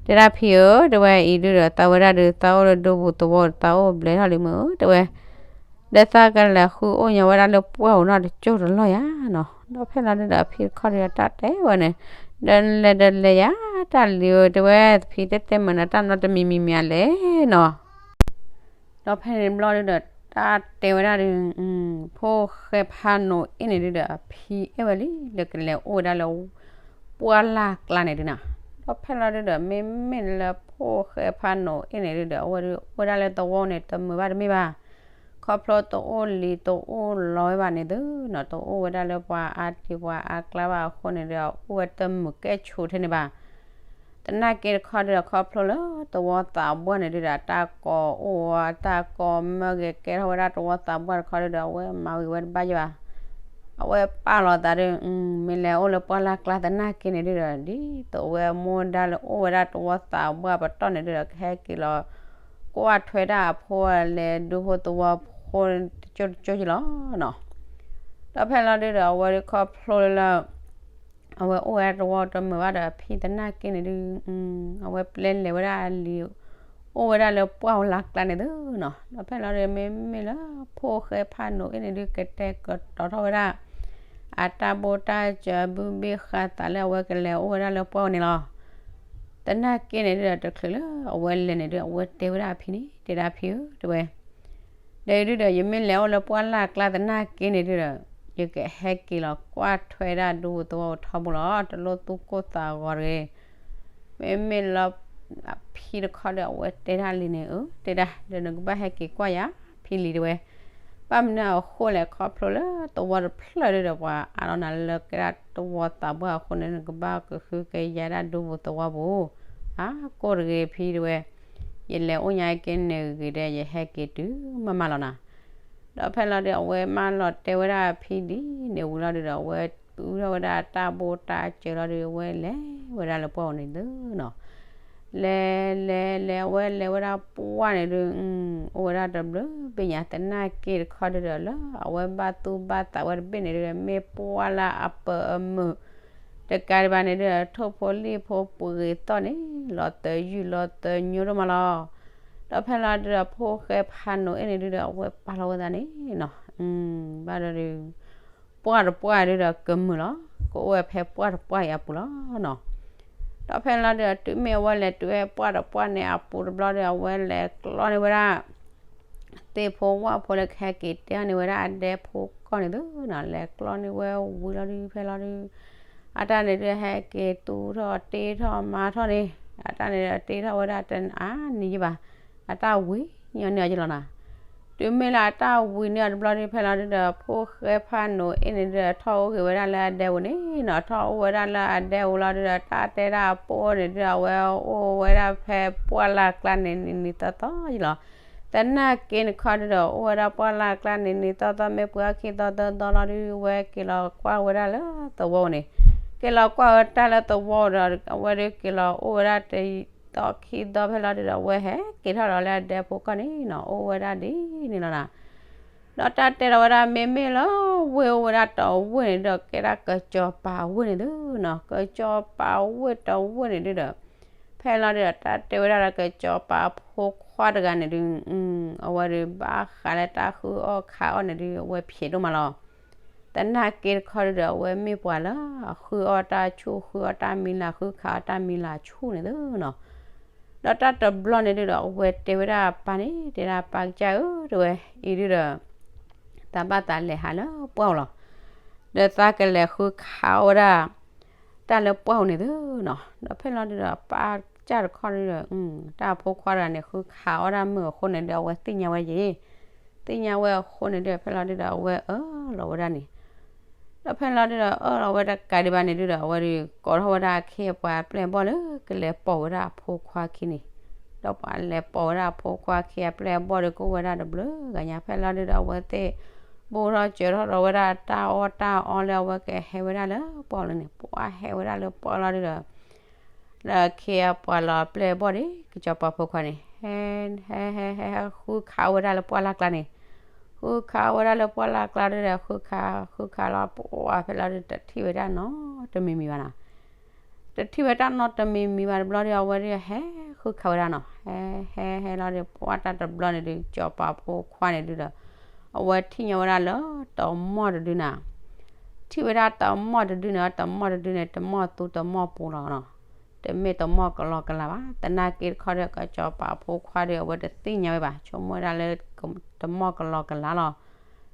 တဲဒၣ်ဖံဧၢ, တဲဝဲအံၤဒုဒီး သးဝဲဒၣ်ဒုး သးအိၣ်လၢဒူပူၤသဝီ သးအိၣ်ဘျဲၣ်ထီၣ်လံမုၢ်ဧၢ တဲဝဲ ဒီးသးကလဲၤဃုအိၣ်ညီဝဲဒၣ်လၢပှၢ်ဧိၤနီတကၠိၢ်တလီၢ်ယၤနီၤ. ဒီးဖဲလီၤဒုဒီး အဖံတခီဒီးတၢ်တဲဝဲန့ၣ်, ဒီးလဲၤဒီးလဲၤယၤ တၢ်လံၤဧၢ တဲဝဲ ဖံတဲတဲမုာ်နၤ တၢ်နီတမံၤမံၤမံၤလဲၣ်နီၤ. ဒီးဖဲန့ၣ်တဘျီဒုဒီး တၢ်တဲဝဲဒၣ်ဒုး ဖိၣ်ဃဲဖးနိးအ့ၣ်န့ၣ်ဒုဒီး အဖံအဲၣ်ဝဲလံ လၢကလဲၤအိၣ်ဝဲဒၣ်လၢ ပှၢ်လၢ်ကျါန့ၣ်ဒုနီၤ. ဒီးဖဲလီၤဒုဒီး မ့မ့ၢ်လၢဖိၣ်ဃဲဖးနိးအ့ၣ်န့ၣ်ဒုဒီး အဝဲဒုးအိၣ်ဝဲဒၣ်လၢသဝီန့ၣ် တမုာ်ဘၣ်တမ့ၢ်ဘၣ်, ခီဖျိတအိၣ်လံၤတအိၣ်လီဝဲဘၣ်န့ၣ်ဒုနီၤ, တအိၣ်ဝဲဒၣ်လၢပှၤအါတံၤပှၤအါကျါဘၣ်အဃိန့ၣ်ဒုး အိၣ်ဝဲတမုာ်ကဲၣ်ဆိးထဲန့ၣ်ဘၣ် သနာ်က့တခီဒုဒီး ခီဖျိလၢသဝီသးပှၢ်န့ၣ်ဒုဒီး တၢ်ကိးအိၣ်ဝဲ တၢ်ကိးမၢဂဲၤကဲထီၣ်ဝဲဒၣ်သဝီသးပှၢ်တခီဒုဒီး အဝဲမၤဝံၤဝဲတဘၣ်ယဘၣ်, အဝဲပာ်လီၤသးဒုး မ့ၢ်လဲၤအိၣ်လၢပှၢ်လၢ်ကျါသနာ်က့န့ၣ်ဒုဒီး ဒ်သိးအဝဲမိၢ်ဒါလၢအိၣ်ဝဲဒၣ်သဝီသးပှၢ်ပတီၢ်န့ၣ်ဒုဒီး ကဟဲက့ၤလီၤ ကွၢ်ထွဲဒၣ်အဖိလဲၤဒူဖိသဝီဖိတကၠိၢ်တကၠိၢ်က့လီၤနီၤ. ဒီးဖဲလီၤဒုဒီး အဝဲဒုးခီဖျိလၢ အဝဲအိၣ်ဝဲသဝီတမုာ်ဘၣ်ဒီး အဖံသနာ်က့န့ၣ်ဒုး အဝဲပျဲလဲၤဝဲဒၣ်လံၤ အိၣ်ဝဲဒၣ်လၢပှၢ်လၢ်ကျါန့ၣ်ဒုနီၤ. ဒီးဖဲလီၤဒုး မ့မ့ၢ်လၢဖိၣ်ဃဲဖးနိးအ့ၣ်န့ၣ်ဒုး ကတဲာ်ကတီၤထီၣ်ဝဲဒၣ် အတၢ်ဘိးတၢ်စၢၤဘုဘ့ၣ်ဃးသးလၢအဝဲကလဲၤအိၣ်ဝဲဒၣ်လၢပှၢ်န့ၣ်လီၤ. သနာ်က့န့ၣ်ဒုဒီး တချုးလၢအဝဲလဲၤန့ၣ်ဒုး အဝဲတဲဝဲဒၣ်အဖံန့ၣ် တဲဒၣ်ဖံဧၢ တဲဝဲ ဒီးဒုဒီး ယမ့ၢ်လဲၤအိၣ်လၢပှၢ်လၢ်ကျါသနာ်က့န့ၣ်ဒုဒီး ယကဟဲက့ၤလီၤကွၢ်ထွဲဒၣ်ဒူသဝီထီဘိလီၤ, တလိၣ်သူၣ်ကိၢ်သးဂီၤတဂ့ၤ. မ့မ့ၢ်လၢ အဖံတခီဒီး အဝဲတဲဒၣ်လံန့ၣ် အၢ တဲဒၣ် ဒီးနကဘၣ်ဟဲက့ၤကွၢ်ယၤ ဖံလံၤတဲဝဲ, ဘၣ်မနုၤအဃိလဲၣ် ခီဖျိလၢသဝီတဖျၢၣ်ဒုဒီး ပှၤအါလီၤနၤလၢကဲဒၣ်သဝီသးပှၢ်အဃိန့ၣ် နကဘၣ်ကဟုကယာ်ဒၣ်ဒူပူၤသဝီပူၤ, အါကိၢ်တဂ့ၤဖံတဲဝဲ, ယလဲၤအိၣ်ညါက့န့ၣ်ဂ့ၤဒဲး ယဟဲက့ၤတုၤမးမးလီၤနၤ. ဒီးဖဲလီၤဒုး အဝဲမၢလီၤတဲဝဲဒၣ်ဖံဒ်န့ၣ်ဝံၤလီၤဒုဒီး အဝဲသူထီၣ်ဝဲဒၣ်တၢ်ဘိးတၢ်စၢၤလီၤဒုး အဝဲလဲၤဝဲဒၣ်လၢပှၢ်အံၤန့ၣ်ဒုနီၤ. လဲၤလဲၤလဲၤ အဝဲလဲၤဝဲဒၣ်ပှၢ်န့ၣ်ဒုး အိၣ်ဝဲဒၣ်တဘျုးဘ့ၣ်ညါ သနာ်က့တခီဒုဒီး လၢအဝဲဘၣ်သူၣ်ဘၣ်သးဝဲတဘ့ၣ်န့ၣ်ဒုဒီး မ့ၢ်ပှၢ်လၢအပၢၤအမုာ် တကးဒံးဘၣ်န့ၣ်ဒုဒီး ထိၣ်ဖိလံၣ်ဖိပှ့ၤသီၣ်န့ၣ် လီၤသၢယုၢ်လီၤသၢညိဒိၣ်မးလီၤ. ဒီးဖဲလီၤဒုဒီး ဖိၣ်ဃဲဖးနိးအ့ၣ်န့ၣ်ဒုဒီး အဝဲပာ်လီၤဝဲသးန့ၣ်နီၤ ဘၣ်ဒီးဒုး ပှၢ်တပှၢ်ဒုဒီးကမုာ်လီၤ, ကအိၣ်ဝဲဖဲပှၢ်တပှၢ်အံၤအပူၤလီၤနီၤ. ဒီးဖဲလီၤဒုဒီး တုၤမ့ၢ်အဝဲလဲၤတုၤဝဲပှၢ်တပှၢ်န့ၣ်အပူၤတဘျီဒီး အဝဲလဲၤကျီန့ၢ်ဝဲဒၣ် သ့ၣ်ဖိဝၣ်ဖိလၢကဟဲက့ၤတဲအီၤန့ၢ်ဝဲဒၣ်အဒဲဖိကီၢ်န့ၣ်သုနီၤ, လဲၤကျီန့ၢ်ဝဲဝံၤလီၤဒုး ဖဲလီၤဒုး အတၢ်န့ၣ်ဒုးဟဲက့ၤသူၣ်ထီၣ်တ့ထီၣ်မၤထီၣ်န့ၣ် အတၢ်န့ၣ်ဒုးတ့ထီၣ်ဝဲဒၣ်တအါနံၤယဘၣ်, အတၢ်ဝံၤညီန့ၢ်အီၤယလီၤနီၤ. တုၤမ့ၢ်လၢအတၢ်ဝံၤန့ၢ်အီၤတဘျီဒုး ဖဲလီၤဒုဒီး ဖိၣ်ဃဲဖးနိးအ့ၣ်န့ၣ်ဒုဒီး ထီၣ်အိၣ်ဂ့ၤဝဲဒၣ်လၢအဒဲပူၤန့ၣ်နီၤ, ထီၣ်အိၣ်ဝဲဒၣ်လၢအဒဲပူၤလီၤဒုဒီး တၢ်တဲဒၣ်အပိၢ်န့ၣ်ဒုဒီး အဝဲအိၣ်ဝဲဒၣ်ဖဲပှၢ်လၢ်ကျါန့ၣ် နံၤနံၤသီသီယလီၤ. သနာ်က့န့ၣ်ခီဒုဒီး အိၣ်ဝဲဒၣ်ပှၢ်လၢ်ကျါန့ၣ် နံၤသီသီ မ့ၢ်ပှဲၤအခံသီသီသီလီၤဒု အဝဲက့ၤလီၤကွၢ်ဝဲဒၣ်လၢသဝီန့ၣ်, က့ၤလီၤကွၢ်ဝဲတၢ်လၢသဝီဒီး အဝဲဒုးက့ၤလီၤအိၣ်ဝဲဒၣ်တသီခံသီဖဲလီၤဒုဒီး အဝဲဟဲက့ၤထီၣ်ဒီးလၢအဒဲဖိကီၢ်န့ၣ်နီၤ, အိၣ်ဝဲဒၣ်ဒ်န့ၣ်လီၤနီၤ. ဒီးတၢ်တဲလီၤဝဲဒၣ် မ့မ့ၢ်လၢဝ့ၢ်အိၣ်ဝဲဒၣ်တဝ့ၢ်န့ၣ်ဒီး ကဲဒၣ်ကစီၤပၤဝ့ၢ်န့ၣ်သုနီၤ, ကစီၤပၤဝ့ၢ်တဝ့ၢ်န့ၣ်ဒုဒီး ဖဲလီၤဒုဒီး တၢ်တဲဝဲဒၣ်ဒီး ကစီၤပၤဖိခွါတဂၤန့ၣ်ဒု အဝဲဒုးဘၣ်ဃးလၢတၢ်ဃုအီၣ်ခးအီၣ်န့ၣ်ဒု အဝဲဖျဲးဒိၣ်မးလီၤ. သနာ်က့တခီဒုဒီး အဝဲမ့ၢ်ပှၤလၢအဃုအီၣ်တၢ်ဆူၣ် ဃုအီၣ်တၢ်မံၤလၢ် ဃုခးအီၣ်တၢ်မံၤလၢ်ဆူၣ်န့ၣ်သုနီၤ. ဒီးတၢ်တဘျီန့ၣ်ဒုဒီး အဝဲတဲဝဲဒၣ်အပၢ်န့ၣ် တဲဒၣ်ပၢ်ကစၢ်ဧၢ တဲဝဲ အံၤဒုဒီး သးဘၣ်သးလဲၤဟးလၢပှၢ်အိၣ်လီၤ. ဒီးသးကလဲၤဃုခးအီၣ်ဝဲဒၣ် တၢ်လၢပှၢ်အိၣ်န့ၣ်သုနီၤ. ဒီးဖဲလီၤဒုဒီး ပၢ်ကစၢ်တခီဒုဒီး တၢ်ဖိခွါတဂၤန့ၣ် ဃုခးအီၣ်တၢ်မုၢ်အဃိန့ၣ်ဒီး အဝဲသ့ၣ်ညါဝဲယ့ၣ် သ့ၣ်ညါဝဲအဃိန့ၣ်ဒီး ဖဲလီၤဒုဒီး အဝဲအၢၣ်လီၤဝဲဒၣ်န့ၣ်. ဒီးဖဲလီၤဒုဒီး အၢၣ်လီၤဝဲတကးဒံးဘၣ်န့ၣ်ဒုဒီး အဝဲဒုးကိးထီၣ်ဝဲဒၣ်အခ့အပှၤပျဲၢ်ဘီၣ်လၢကလဲၤပိာ်ဝဲဒၣ်အဖိခွါခံန့ၣ် ဒီးပှၤလဲၤပိာ်ဝဲဒၣ်အဖိခွါအခ့အပျဲၢ်အဘီၣ်ဒီး ကအိၣ်ဝဲဒၣ်တဘျုးဂၤညါ ဖဲလီၤဒုဒီး အဝဲသ့ၣ် ဘူးထီၣ်စၢၤထီၣ်ဒီးဝဲဒၣ်တၢ်အီၣ်တၢ်အီလၢအဝဲကဟဲဝဲဒၣ်လၢပှၢ်လီၤန့ၣ် ပှၤဟဲဝဲဒၣ်လၢပှၢ်လီၤဒုဒီး လၢအခ့အပှၤလီၤအပျဲၢ်အဘီၣ်ဒီး ကစီၤပၤဖိခွါန့ၣ် ဟဲ ဟဲ ဟဲ ဟဲ ဟဲဃုခးဝဲဒၣ်လၢပှၢ်လၢ်ကျါန့ၣ် ဃုခးဝဲဒၣ်လၢပှၢ်လၢ်ကျါဒုဒီး ဃုခး ဃုခးလီၤ ပှၢ်ဖဲလီၤဒု တထံၣ်ဝဲဒၣ်နီတမံၤမံၤဘၣ်နီၤ တထံၣ်ဝဲတၢ်နီတမံၤမံၤဘၣ်တဘျီဒီး အဝဲဒုဟဲဃုခးဝဲဒၣ်နီၤ ဟဲ ဟဲ ဟဲလီၤဒီး ပှၢ်တၢ်တဘျီန့ၣ်ဒု ကစီၤပၤဖိခွါန့ၣ်ဒုဒီး အဝဲထံၣ်ညီဝဲဒၣ်လၢတမီၢ်တဒုနီၤ ထံၣ်ဝဲဒၣ်တမီၢ်တဒုန့ၣ် တမီၢ်တဒုန့ၣ် တမီၢ်သူတမီၢ်ပူၤလီၤနီၤ တမ့ၢ်တမီၢ်ကလီကလီဘၣ် သနာ်က့တခီဒီး ကစီၤပၤဖိခွါဒီး အဝဲတသ့ၣ်ညါဝဲဘၣ် ဆိကမိၣ်ဝဲဒၣ်လၢ တမီၢ်ကလီကလီလီၤ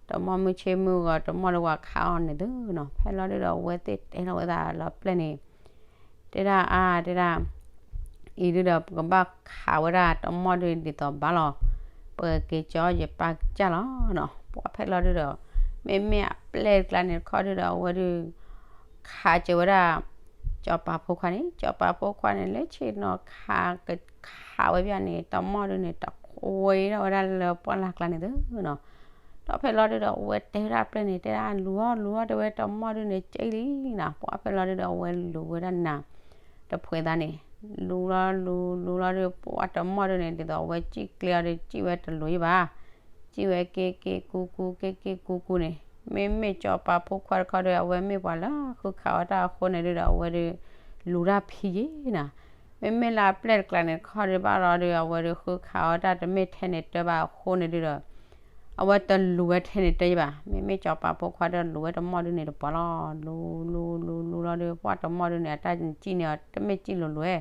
တမီၢ်မုၢ်ဆ့မုၢ်ဂီၤ တမီၢ်လၢပှၤခးအီၤန့ၣ်သုနီၤ ဖဲလီၤဒုဒီး အဝဲသ့ၣ်တဲလီၤဝဲဒၣ်လၢပျဲၢ်န့ၣ် တဲဒၣ်အါ တဲဒၣ် အံၤဒုဒီး ပကဘၣ်ခးဝဲဒၣ်တမီၢ်ဒုန့ၣ်ဒ်သိးဘၣ်လီၤ ပက့ၤကၠီယပၢ်ကစၢ်လီၤနီၤ ပှၢ်ဖဲလီၤဒုဒီး မ့မ့ၢ်အပျဲၢ်တကျါန့ၣ်တခီဒုဒီး အဝဲဒု ခးစၢၤဝဲဒၣ် ကစီၤပၤဖိခွါန့ၣ် ကစီၤပၤဖိခွါန့ၣ် လၢဆ့ၣ်နီၤခး ကခးဝဲဘၣ်န့ၣ် တမီၢ်ဒုန့ၣ် တခွဲထီၣ်ဝဲဒၣ်လၢပှၢ်လၢ်ကျါန့ၣ်သုနီၤ ဒီးဖဲလီၤဒုဒီး အဝဲတဲဝဲဒၣ်ပျဲၢ်န့ၣ် တဲဒၣ်လူၤအီၤ လူၤအီၤ တဲဝဲတမီၢ်ဒုန့ၣ် ကၠံလံနီၤ ပှၢ်ဖဲလီၤဒုဒီး အဝဲလူၤဝဲဒၣ်နၤ တဖှဲးသးန့ၣ် လူၤလီၤလူၤ လူၤလီၤဒု ပှၢ်တမီၢ်ဒုန့ၣ် ဒ်သိးအဝဲကၠံကျဲအီၤဒီး ကၠံဝဲတလူၤယဘၣ် ကၠံဝဲက့က့ကူကူ က့က့ကူကူန့ၣ် မ့မ့ၢ်ကစီၤပၤဖိခွါတခီဒီး အဝဲမ့ၢ်ပှၤလၢဃုခးအီၤတၢ်အဃိန့ၣ်ဒုဒီး အဝဲဒု လူၤတၢ်ဖံးယံၤနီၤ မ့မ့ၢ်လၢအပျဲၢ်တကျါန့ၣ်တခီဒုဘၣ်လီၤဒု အဝဲဒုဃုခးအီၤတၢ်တမ့ၢ်ထဲန့ၣ်တၢဘၣ်အဃိန့ၣ်ဒုဒီး အဝဲတလူၤဝဲထဲန့ၣ်တၢယဘၣ် မ့မ့ၢ်ကစီၤပၤဖိခွါဒီးလူၤဝဲတမီၢ်ဒုန့ၣ်တပှၢ်လီၤ လူၤလူၤလူၤလူၤလီၤဒု ပှၢ်တမီၢ်ဒုန့ၣ် အတၢ်ကၠံန့ၢ်အီၤ တမ့ၢ်ကၠံလူၤလူၤဝဲ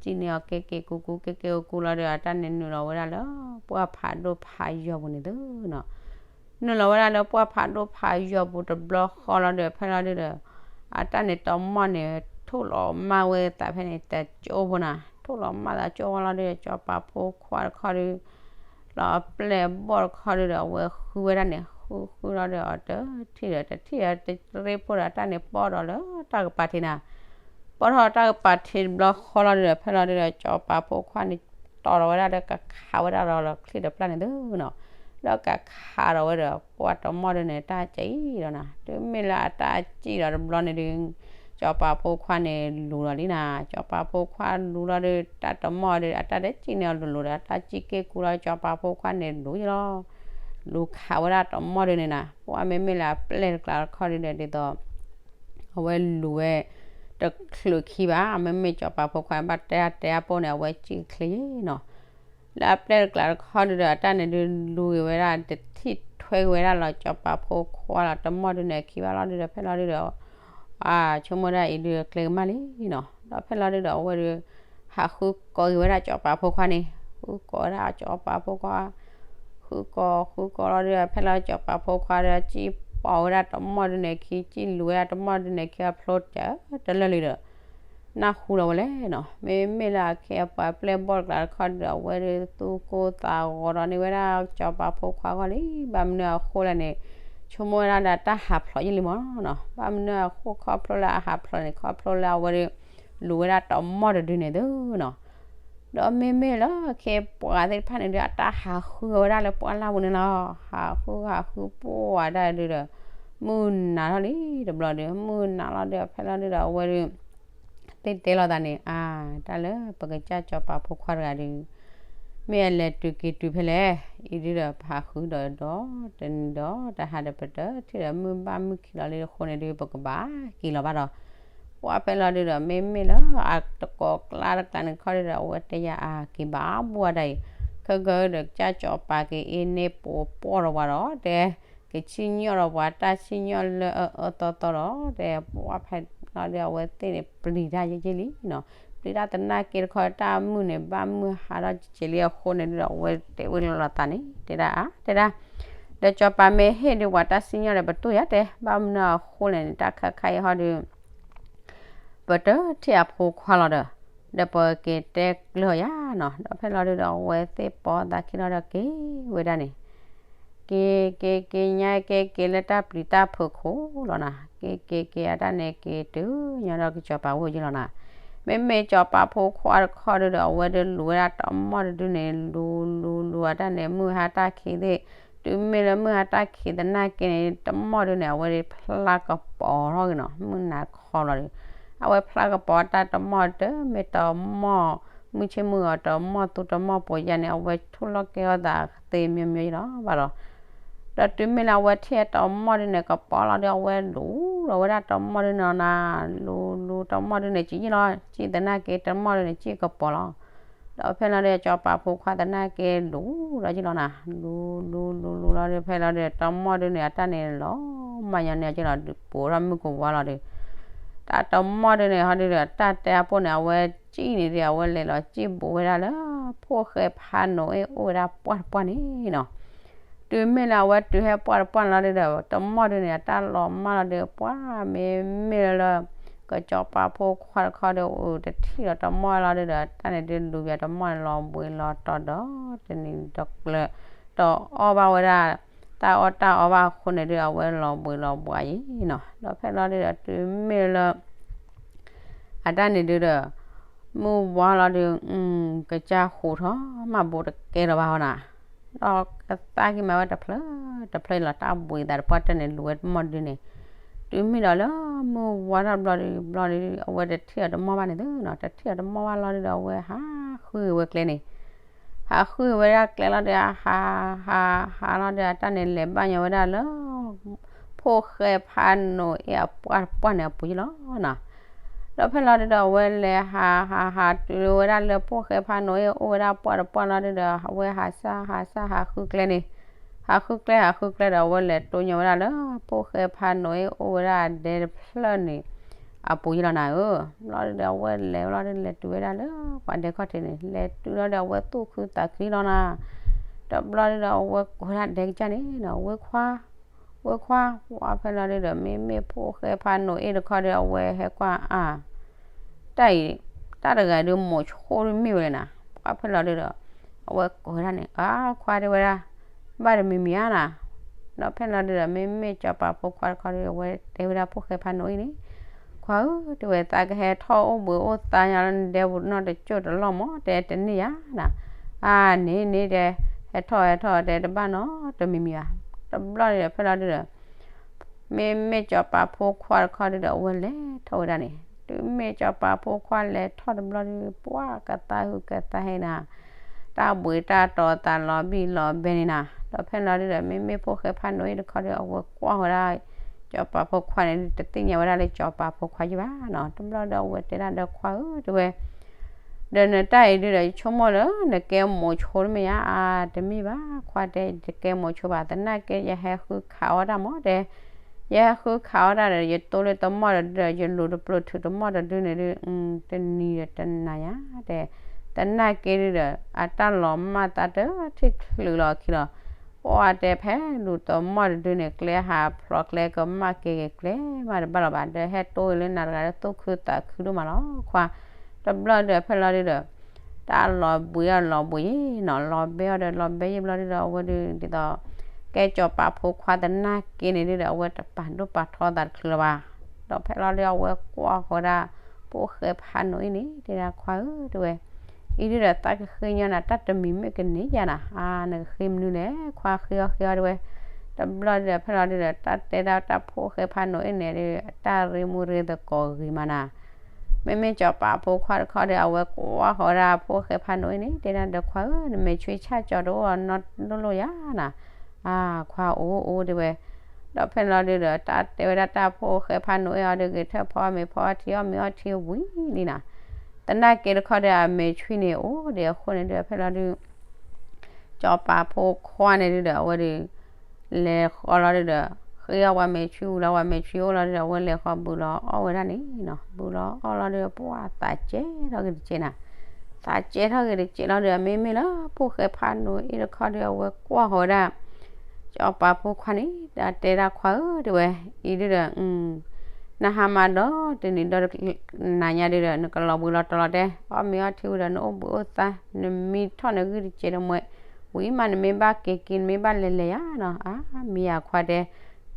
ကၠံန့ၢ်အီၤက့က့ကူကူ က့က့ကူကူလီၤဒု အတၢ်န့ၣ်နုာ်လီၤဝဲဒၣ်လၢ ပှၢ်ဖးဒိၣ်ဖးယိာ်ပူၤန့ၣ်သုနီၤ နုာ်လီၤဝဲဒၣ်လၢပှၢ်ဖးဒိၣ်ဖးယိာ်ပူၤတဘျီဃီလီၤဒု ဖဲလီၤဒုဒီး အတၢ်န့ၣ်တမီၢ်န့ၣ် ထိၣ်လီၤမၢ်ဝဲသးဖဲန့ၣ် တကၠိဖိနီၤ ထိၣ်လီၤမၢ်သးကၠိဖိလီၤဒု ကစီၤပၤဖိခွါတခီဒု လီၤအပျဲၢ်အဘီၣ်တခီဒုဒီး အဝဲဃုဝဲဒၣ်န့ၣ် ဃုဃုလီၤဒု အတထံၣ်ဒီး တထံၣ်ဒီးတရ့ဖိဒီး အတၢ်န့ၣ်ပီၢ်ဒီးလၢတၢ်ကပၤထံးနီၤ ပီၢ်ထီၣ်တၢ်ကပၤထံးတဘျီဃီလီၤဒုဒီး ဖဲလီၤဒုဒီး ကစီၤပၤဖိခွါန့ၣ် တီၢ်ထီၣ်ဝဲဒၣ်ဒီးကခးဝဲဒၣ်ဒီးလီၤချံၣ်တဖျၢၣ်န့ၣ်သုနီၤ ဒီးကခးထီၣ်ဝဲဒီး ပှၢ်တမီၢ်ဒုန့ၣ် တၢ်ကၠံဒီးနီၤ တုၤမ့ၢ်လၢအတၢ်ကၠံဒီးတဘျီန့ၣ်ဒု ကစီၤပၤဖိခွါန့ၣ်လူၤလီၤလံနီၤ ကစီၤပၤဖိခွါလူၤလီၤဒု တၢ်တမီၢ်ဒု အတၢ်တကၠံန့ၢ်အီၤလူၤလူၤဒီး အတၢ်ကၠံက့ကူလီၤ ကစီၤပၤဖိခွါန့ၣ်လူၤယလီၤ လူၤခးဝဲဒၣ်တမီၢ်ဒုန့ၣ်နီၤ ပှၢ်မ့မ့ၢ်လၢအပျဲၢ်တကျါတခီဒုဒီး ဒ်သိး အဝဲလူၤဝဲ တချုးခံဘၣ် မ့မ့ၢ်ကစီၤပၤဖိခွါဘၣ်တဲတဲအပိၢ်န့ၣ် အဝဲကၠံချ့နီၤ လၢအပျဲၢ်တကျါတခီဒုဒီး အတၢ်န့ၣ်ဒုလူၤဂ့ၤဝဲဒၣ် တထံၣ်ထွဲက့ၤဝဲဒၣ်လီၤ ကစီၤပၤဖိခွါလီၤ တမီၢ်ဒုန့ၣ်ခံဘၣ်လီၤဒုဒီး ဖဲလီၤဒုဒီး အဆိကမိၣ်ဒၣ်အံၤဒုကျဲကမၣ်လံနီၤ ဒီးဖဲလီၤဒုဒီး အဝဲဒု ဟးဃုကိးက့ၤဝဲဒၣ်ကစီၤပၤဖိခွါန့ၣ် ဃုကိးဝဲဒၣ်ကစီၤပၤဖိခွါ ဃုကိးဃုကိးလီၤဒုဒီး ဖဲလီၤကစီၤပၤဖိခွါဒီး ကၠံပိာ်ဝဲဒၣ်တမီၢ်ဒုန့ၣ်ခံ ကၠံလူၤဝဲဒၣ်တမီၢ်ဒုန့ၣ်ခံ အဖျိတၢ်တလၢာ်လံဒီး နၢ်ဟူလီၤဝဲလဲၣ်နီၤ မ့မ့ၢ်လၢအခ့အပှၤပျဲၢ်ဘီၣ်တကျါတခီဒီး အဝဲဒုသူၣ်ကိၢ်သးဂီၤဒီးန့ၢ်ဝဲဒၣ်ကစီၤပၤဖိခွါဂီၢ်လံ ဘၣ်မနုၤအဃိလဲၣ်န့ၣ် ဆိကမိၣ်ဝဲဒၣ်ဒီးတၢ်ဟးဖျိးယံာ်လံမီၢ်နီၤ ဘၣ်မနုၤအဃိခီဖျိလၢအဟးဖျိးန့ၣ် ခီဖျိလၢအဝဲဒု လူၤဝဲဒၣ်တမီၢ်တဒုန့ၣ်သုနီၤ ဒီးမ့မ့ၢ်လၢအခ့ပှၤသ့ၣ်တဖၣ်န့ၣ်ဒု အတၢ်ဟးဃုဝဲဒၣ်လၢပှၢ်လၢ်ပူၤန့ၣ်လီၤ. ဟးဃုဟးဃုပှၢ်ဝဲဒၣ်ဒုဒီး မုၢ်နၤထီၣ်လံတဘျီဒီး မုၢ်နၤလီၤဒီး ဖဲလီၤဒုဒီး အဝဲဒု သ့ၣ်တဲလိာ်သးန့ၣ် အါ တၢ်လၢပကစၢ်စီၤပၤဖိခွါတဂၤဒု မ့ၢ်အလဲၤတုၤက့ၤတုၤဖဲလဲၣ်, အံၤဒုဒီး ပဟးဃုဒီးဒီး တနံၤဒီး တဟးဒီးပတထံၣ်ဒီးမုၢ်ဘၣ်မုၢ်ခံလီၤလံအဃိန့ၣ်ဒု ပကဘၣ်က့ၤလီၤဘၣ်ဒီး ပှၢ်ဖဲလီၤဒုဒီး မ့မ့ၢ်လၢအတကိးကျါတကျါန့ၣ်ခီဒုဒီး အဝဲတဲယၤအါ က့ၤဘၣ်ဘၣ်ဒၣ်အံၤ, ခဲကဒီးကစၢ်စီၤပၤက့ၤအ့န့ၢ်ပိာ်ပှီၢ်ဒီးပှၤဒီး တဲ ကစံၣ်ညီၣ်ဒီးပှၤတၢ်စံၣ်ညီၣ်လၢအအၢသီသီဒီး တဲ ပှၢ်ဖဲလီၤဒု အဝဲသ့ၣ်န့ၣ် ပျံၤတၢ်ယဲၢ်ယဲၢ်လံနီၤ, ပျံၤတၢ်သနာ်က့တခီ တၢ်မုၢ်န့ၣ် ဘၣ်မုၢ်ဟးထီၣ်က့ၤလံအဃိန့ၣ်ဒုဒီး အဝဲတဲဝဲလိာ်သးန့ၣ် တဲဒၣ်အါ တဲဒၣ် ဒီးစီၤပၤမ့ၢ်ဟ့ၣ်ဒုးပှၤတၢ်စံၣ်ညီၣ်ဒီး ပတိၢ်ယၤတဲ ဘၣ်မနုၤအဃိလဲၣ်န့ၣ် တၢ်ခါခါအံၤဟီဒုး ပတထံၣ်အဖိခွါလီၤဒီး ဒီးပက့ၤတဲကျၢၤယၤနီၤ, ဒီးဖဲလီၤဒုးဒီး အဝဲသ့ၣ်ပိာ်သးခံလီၤဒီးက့ၤဝဲဒၣ်န့ၣ်, က့ၤ က့ၤ က့ၤညါက့ၤ က့ၤလၢတၢ်ပျံၤတၢ်ဖုးခိၣ်လီၤနီၤ, က့ၤ က့ၤ က့ၤအတၢ်န့ၣ်က့ၤတုၤညီဒီးကစီၤပၤဝဲယလီၤနီၤ, မ့မ့ၢ်စီၤပၤဖိခွါတခီဒုဒီး အဝဲဒုးလူၤဝဲဒၣ်တမီၢ်တဒုန့ၣ် လူၤလူၤလူၤအတၢ်န့ၣ် မုၢ်ဟါတၢ်ခံးသ့ၣ်, တုၤမ့ၢ်လၢမုၢ်ဟါတၢ်ခံးသနာ်က့န့ၣ် တမီၢ်ဒုန့ၣ် အဝဲဖျါကပီၤထီၣ်က့ၤနီၤ, မုၢ်နၤခီလီၤဒီး အဝဲဖျါကပီၤတၢ်တမီၢ်တမ့ၢ်တမီၢ် မုၢ်ဆ့မုၢ်ဂီၤတမီၢ်သူတမီၢ်ပိာ်ယါန့ၣ် အဝဲထူၣ်လီၤကဲအီၣ်သးသ့မိမိယလီၤဘၣ်လီၤ. ဒီးတုၤမ့ၢ်လၢအဝဲထံၣ်တမီၢ်ဒုန့ၣ် ကပီၤလီၤဒီး အဝဲလူၤလီၤဝဲဒၣ်တမီၢ်ဒုန့ၣ်နီၤ, လူၤလူၤတမီၢ်ဒုန့ၣ် ကံၣ်လီၤ ကံၣ်သနာ်က့တမီၢ်ဒုန့ၣ် ကံၣ်ကပီၤလီၤ. ဒီးဖဲလီၤဒီး စီၤပၤဖိခွါသနာ်က့လူၤဒီးယလီၤနီၤ, လူၤလူၤလူၤလူၤလီၤဒီး ဖဲလီၤဒီး တမီၢ်ဒုန့ၣ် အတၢ်န့ၣ်လီၤမၢ်ညီန့ၣ်ကလီၤ ပိာ်ထီၣ်မုၢ်ကဝါလီၤဒီး တၢ်တမီၢ်ဒုန့ၣ် ဟီဒုဒီး တၢ်တဲအပိၢ်န့ၣ် အဝဲကံၣ်န့ၣ်ဒီး အဝဲလဲၤလီၤကံၣ်ဘူးဝဲဒၣ်လၢ ဖိၣ်ဃဲဖးနိးအ့ၣ်အိၣ်ဝဲဒၣ်ပှၢ်တပှၢ်န့ၣ်နီၤ. တုၤမ့ၢ်လၢအဝဲတုၤဟဲပှၢ်တပှၢ်န့ၣ်လီၤဒုဒီး တမီၢ်ဒုန့ၣ် အတၢ်လီၤမၢ်လီၤဒီး ပှၢ်မ့မ့ၢ်လၢလၢ ကစီၤပၤဖိခွါတခီဒီး အိၣ်တထံၣ်ဒီးတမီၢ်လီၤဒုဒီး တၢ်န့ၣ်ဒုလူၤဘၣ်တမီၢ်န့ၣ် လီၤဘှံးလီၤတီၤဒီး တနံၤဒီကျၢၤ ဒီးအီၣ်ဘၣ်ဝဲဒၣ် တၢ်အီၣ်တၢ်အီဘၣ်အဃိန့ၣ်ဒု အဝဲလီၤဘှံးလီၤဘှါယံၤနီၤ. ဒီးဖဲလီၤဒုဒီး တုၤမ့ၢ်လၢ အတၢ်န့ၣ်ဒုဒီး မုၢ်ဝါလီၤဒု ကစၢ်ဟူးထီၣ်မၤဘူးတကဲလၢၤဘၣ်ဟီနီၤ. ဒီးကသါက့ၤမၤဝဲတဖျၢၣ်တဖျၢၣ်လီၤ တၢ်ဘှံးသးတပှၢ်တၢၢ်န့ၣ် လူၤဝဲတမီၢ်ဒုန့ၣ် တုၤမ့ၢ်ဒီးလၢမုၢ်ဝါထီၣ်တဘျီဒု ဘျီဒု အဝဲတထံၣ်အီၤတမီၢ်ဘၣ်န့ၣ်သုနီၤ, တထံၣ်အီၤတမီၢ်ဘၣ်လီၤဒုဒီး အဝဲဟးဃုဝဲကျဲန့ၣ် ဟးဃုဝဲဒၣ်ကျဲလီၤဒီး ဟး ဟး ဟးလီၤဒီး အတၢ်န့ၣ်လဲၤဘၣ်ညီဝဲဒၣ်လၢ ဖိၣ်ဃဲဖးနိးအ့ၣ်အပှၢ်တပှၢ်န့ၣ်အပူၤယလီၤနီၤ. ဒီးဖဲလီၤဒုဒီး အဝဲလဲၤဟး ဟး ဟးတုၤဝဲဒၣ်လၢ ဖိၣ်ဃဲဖးနိးအ့ၣ်အိၣ်ဝဲဒၣ်ပှၢ်တပှၢ်လီၤဒုဒီး အဝဲဟးစၢ် ဟးစၢ် ဟးဃုကျဲန့ၣ် ဟးဃုကျဲ ဟးဃုကျဲဒီး အဝဲလဲၤတိၢ်ညီဝဲဒၣ်လၢ ဖိၣ်ဃဲဖးနိးအ့ၣ်အိၣ်ဝဲဒၣ်အဒဲတဖျၢၣ်န့ၣ် အပူၤယလီၤနၤဧၢ. ဘျီဒုဒီး အဝဲလဲၤဝဲလီၤဒု လဲၤတုၤဝဲဒၣ်လၢ ပှၤဒဲခီၣ်ထံးန့ၣ် လဲၤတုၤလီၤဒီး အဝဲသူၣ်ခုသးခုလီၤနီၤ. ဒီးဘျီဒုဒီး အဝဲကိးဝဲဒၣ်ဒဲကစၢ်န့ၣ်နီၤ ဝ့ခွါ ဝ့ခွါ ပှၢ်ဖဲလီၤဒုဒီး မ့မ့ၢ်ဖိၣ်ဃဲဖးနိးအ့ၣ်တခီဒီး အဝဲဟဲကွၢ်အါ တၢ်အံၤ တၢ်တဂၤဒု မိၤဆိဒုမ့ၢ်ဝဲလဲၣ်နၤ. ပှၢ်ဖဲလီၤဒုဒီး အဝဲကိးဝဲဒၣ်န့ၣ် အါ ခွါတဲဝဲဒၣ် ဘၣ်တမံၤမံၤဧါနၤ. ဒီးဖဲလီၤဒုဒီး မ့မ့ၢ်စီၤပၤဖိခွါတခီဒီး အဝဲတဲဝဲဒၣ်ဖိၣ်ဃဲဖးနိးအ့ၣ်န့ၣ် ခွါဧၢ တဲဝဲ သးကဟဲထီၣ်အိၣ်ဘှံးအိၣ်သါညါလၢနဒဲပူၤနီတကၠိၢ်တလီၢ်မး တဲတန့ၢ်ယါနၤ. အါန့ၣ်န့ၣ်တဲ ဟဲထီၣ်ဟဲထီၣ်တဲတဘၣ်နီတမံၤမံၤဘၣ်. တဘျီဒုဒီး ဖဲလီၤဒုဒီး မ့မ့ၢ်စီၤပၤဖိခွါတခီဒုဒီး အဝဲလဲၤထီၣ်ဝဲဒၣ်န့ၣ် တုၤမ့ၢ်စီၤပၤဖိခွါလဲၤထီၣ်တဘျီဒု ပှၢ်ကသါဟုကသါဟဲနၤ တၢ်ဘှံးတၢ်တီၤသးလီၤဘံၣ်လီၤဘဲန့ၣ်နၤ. ဒီးဖဲလီၤဒုဒီး မ့မ့ၢ်ဖိၣ်ဃဲဖးနိးအ့ၣ်တခီဒီး အဝဲကွၢ်ဝဲဒၣ် စီၤပၤဖိခွါန့ၣ် တသ့ၣ်ညါဝဲဒၣ်လၢစီၤပၤဖိခွါယံၤဘၣ်နီၤ. တဘျီဒီး အဝဲတဲဒၣ်ဒီး ခွါဧၢ တဲဝဲ ဒီးနတၢ်အံၤဒုဒီး ယဆိကမိၣ်လၢနကဲမိၤဆိတမ့ၢ်ဧါ. အါ တမ့ၢ်ဘၣ် ခွါတဲ ယတကဲမိၤဆိဘၣ် သနာ်က့ ယဟဲဃုခးအီၣ်တၢ်မး တဲ ယဟဲဃုခးအီၣ်တၢ်ဒီး ယတိၢ်လၢတမီၢ်တဒုဒီး ယလူၤတပျိၤထုးတမီၢ်တဒုန့ၣ်ဒု တနံၤဒီးတနၤညါ တဲ သနာ်က့ဒုဒီး အတၢ်လီၤမၢ်သးတထံၣ်ချုးလီၤခံလီၤ. ပှၢ်တဲ ဖဲလူၤတမီၢ်တဒုန့ၣ် ကျဲဟးဖျိးကျဲကမၣ်က့ၤက့ၤကျဲမးတဘၣ်လီၤဘၣ် ဒီးဟဲတိၢ်အံၤလၢနၤတဂၤဒီး သူၣ်ခုသးခုဒိၣ်မးလီၤ ခွါ. တဘျီဒီး ဖဲလီၤဒုဒီး တၢ်လီၤဘှံးအီၤလီၤဘှံးယံၤနီၤ လီၤဘဲအီၤဒီးလီၤဘဲယံၤဘျီဒုဒီး အဝဲဒု ဒ်သိး ကဲစီၤပၤဖိခွါသနာ်က့န့ၣ်ဒုဒီး အဝဲတပာ်ဒိၣ်ပာ်ထီသးတချုးလၢၤဘၣ်. ဒီးဖဲလီၤဒု အဝဲကွၢ်ဃီၤဝဲဒၣ် ဖိၣ်ဃဲဖးနိးအ့ၣ်န့ၣ် တဲဒၣ် ခွါဧၢ တဲဝဲ အံၤဒုဒီး သးကဃ့ညီနၤ တၢ်တမံၤမ့ၢ်ကန့ၢ်ယၤနၤ အါ နကဃ့မနုၤလဲၣ် ခွါ ဃ့အီၤဃ့အီၤ တဲဝဲ. တဘျီဒီး ဖဲလီၤဒုဒီး တၢ်တဲဒၣ်တၢ်ဖိၣ်ဃဲဖးနိးအ့ၣ်န့ၣ်ဒု တၢ်ရ့မူရ့သကိးဂ့ၤမးနၤ မ့မ့ၢ်စီၤပၤဖိခွါတခီဒီး အဝဲကွၢ်ဃီၤဝဲဒၣ်ဖိၣ်ဃဲဖးနိးအ့ၣ်န့ၣ် တဲဒၣ်ဒီး ခွါဧၢ နမဲာ်ဆွံဆၣ်ကၠီၤတအိၣ်နီတလိၣ်ယၤနၤ အါ ခွါ အိၣ်အိၣ် တဲဝဲ. ဒီးဖဲလီၤဒုဒီး တၢ်တဲဝဲဒၣ်တၢ်ဖိၣ်ဃဲဖးနိးအ့ၣ်အီၤဒု ဂဲၤထၢၣ်ဖီအီၣ်မ့ၤဖီအီထံအီၣ်မ့ၤအီထံဝံၤလံနၤ. သနာ်က့တခီဒီး အမဲာ်ဆွံန့ၣ်အိၣ်ဒံးအဃိန့ၣ်ဒု ဖဲလီၤဒု စီၤပၤဖိခွါန့ၣ်ဒုဒီး အဝဲဒု လဲၤဃီၤလီၤဒုဒီး ဃ့အီၣ်ဝဲမဲာ်ဆွံဝံၤလီၤ ဝဲမဲာ်ဆွံအိၣ်လီၤဒုဒီး အဝဲလဲၤဃီၤဘုးလီၤအီၣ်ဝဲဒၣ်န့ၣ်နီၤ ဘုးလီၤအီၣ်လီၤဒု ပှၢ်သးကဲထီၣ်က့ၤတကဲးနၤ သးကဲထီၣ်က့ၤတကဲးလီၤဒု အမ့မ့ၢ်လၢဖိၣ်ဃဲဖးနိးအ့ၣ်တခီဒီး အဝဲကွၢ်ဃီၤဝဲဒၣ် စီၤပၤဖိခွါန့ၣ် တဲဒၣ် ခွါဧၢ တဲဝဲ အံၤဒုဒီး နဟါမၢ်ဒီးတနံၤဒီးနၤညါဒုဒီး နကလီၤဘှံးလီၤတီၤလီၤတဲာ် အီၣ်မ့ၤအီထံဝံၤဒီး နအိၣ်ဘှံးအိၣ်သါ နမံထီၣ်နဂံၢ်တစဲးတမှဲး ဝံၤမးနမ့ၢ်ဘၣ်က့ၤက့ၤ နမ့ၢ်ဘၣ်လဲၤလဲၤယၤနီၤ အါ မ့ၢ်ယၤခွါတဲ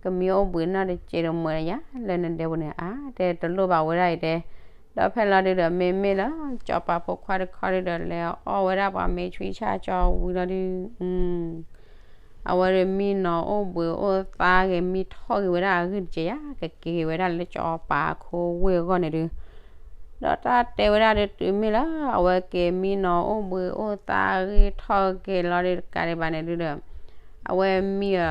ကမံအိၣ်ဘှံးနီၢ်တစဲးတမှဲးယၤ လၢနဒဲပူၤန့ၣ် အါ တဲတလိၣ်ဘၣ်ဝဲဒၣ်အံၤတဲ ဒီးဖဲလီၤဒုဒီး မ့မ့ၢ်လၢ စီၤပၤဖိခွါတခီဒုဒီး လဲၤအီၣ်ဝဲဒၣ်ပှၤမ့ၢ်ဆွံဆၣ်ကၠီဝံၤလီၤဒု အဝဲဒုးမံနီၤအိၣ်ဘှံးအိၣ်သါဂ့ၤ မံထီၣ်ဂ့ၤဝဲဒၣ်အဂံၢ်တက့ၢ်ယါ ကက့ၤဂ့ၤဝဲဒၣ်လၢစီၤပၤအခိဝ့ၢ်အဂီၢ်န့ၣ်ဒု ဒီးတၢ်တဲဝဲဒၣ်ဒု တုၤမ့ၢ်လၢ အဝဲက့ၤမံနီၤအိၣ်ဘှံးအိၣ်သါဂ့ၤထီၣ်ဂ့ၤလီၤဒု တကးဒံးဘၣ်န့ၣ်ဒုဒီး အဝဲမံ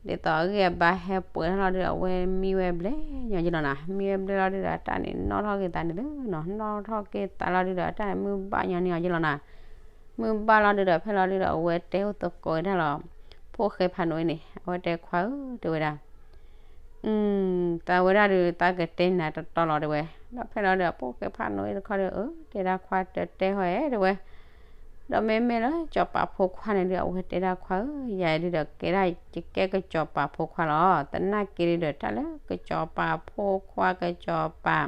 အီၤ ဒ်သိးအဂံၢ်အဘါဟဲပှဲၤထီၣ်လီၤဒုဒီး အဝဲမံဝဲဘျဲၣ်ညီကလီၤနၤ မံဝဲဘျဲၣ်လီၤဒုဒီး အတၢ်န့ၣ်နီၣ်ထီၣ်က့ၤသးန့ၣ်ဒုနီၤ နီၣ်ထီၣ်က့ၤသးလီၤဒုဒီး အတၢ်န့ၣ်မုၢ်ဘၣ်ညီန့ၢ်အီၤကလီၤနၤ မုၢ်ဘၣ်လီၤဒုဒီး ဖဲလီၤဒုဒီး အဝဲတဲအိၣ်သကိးဝဲဒၣ်လီၤ ဖိၣ်ဃဲဖးနိးအံၤန့ၣ် အဝဲတဲခွါဧၢ တဲဝဲဒၣ် သးဝဲဒၣ်ဒုး သးကတဲနၤတတီလီၤတဲဝဲ, ဒီးဖဲလီၤဒုး ဖိၣ်ဃဲဖးနိးအံၤတခီဒုး အၢ တဲဒၣ်ခွါတတဲဟီၣ်ဧဲတဲဝဲ, ဒီးမ့မ့ၢ်လၢစီၤပၤဖိခွါန့ၣ်ဒုး အဝဲတဲဒၣ်ခွါဧၢ, ယၤဒုးဒီးကဲဒၣ်ယကဲကစီၤပၤဖိခွါလီၤ, သနာ်က့ဒုးဒီး တၢ်လၢကစီၤပၤဖိခွါကစီၤပၤ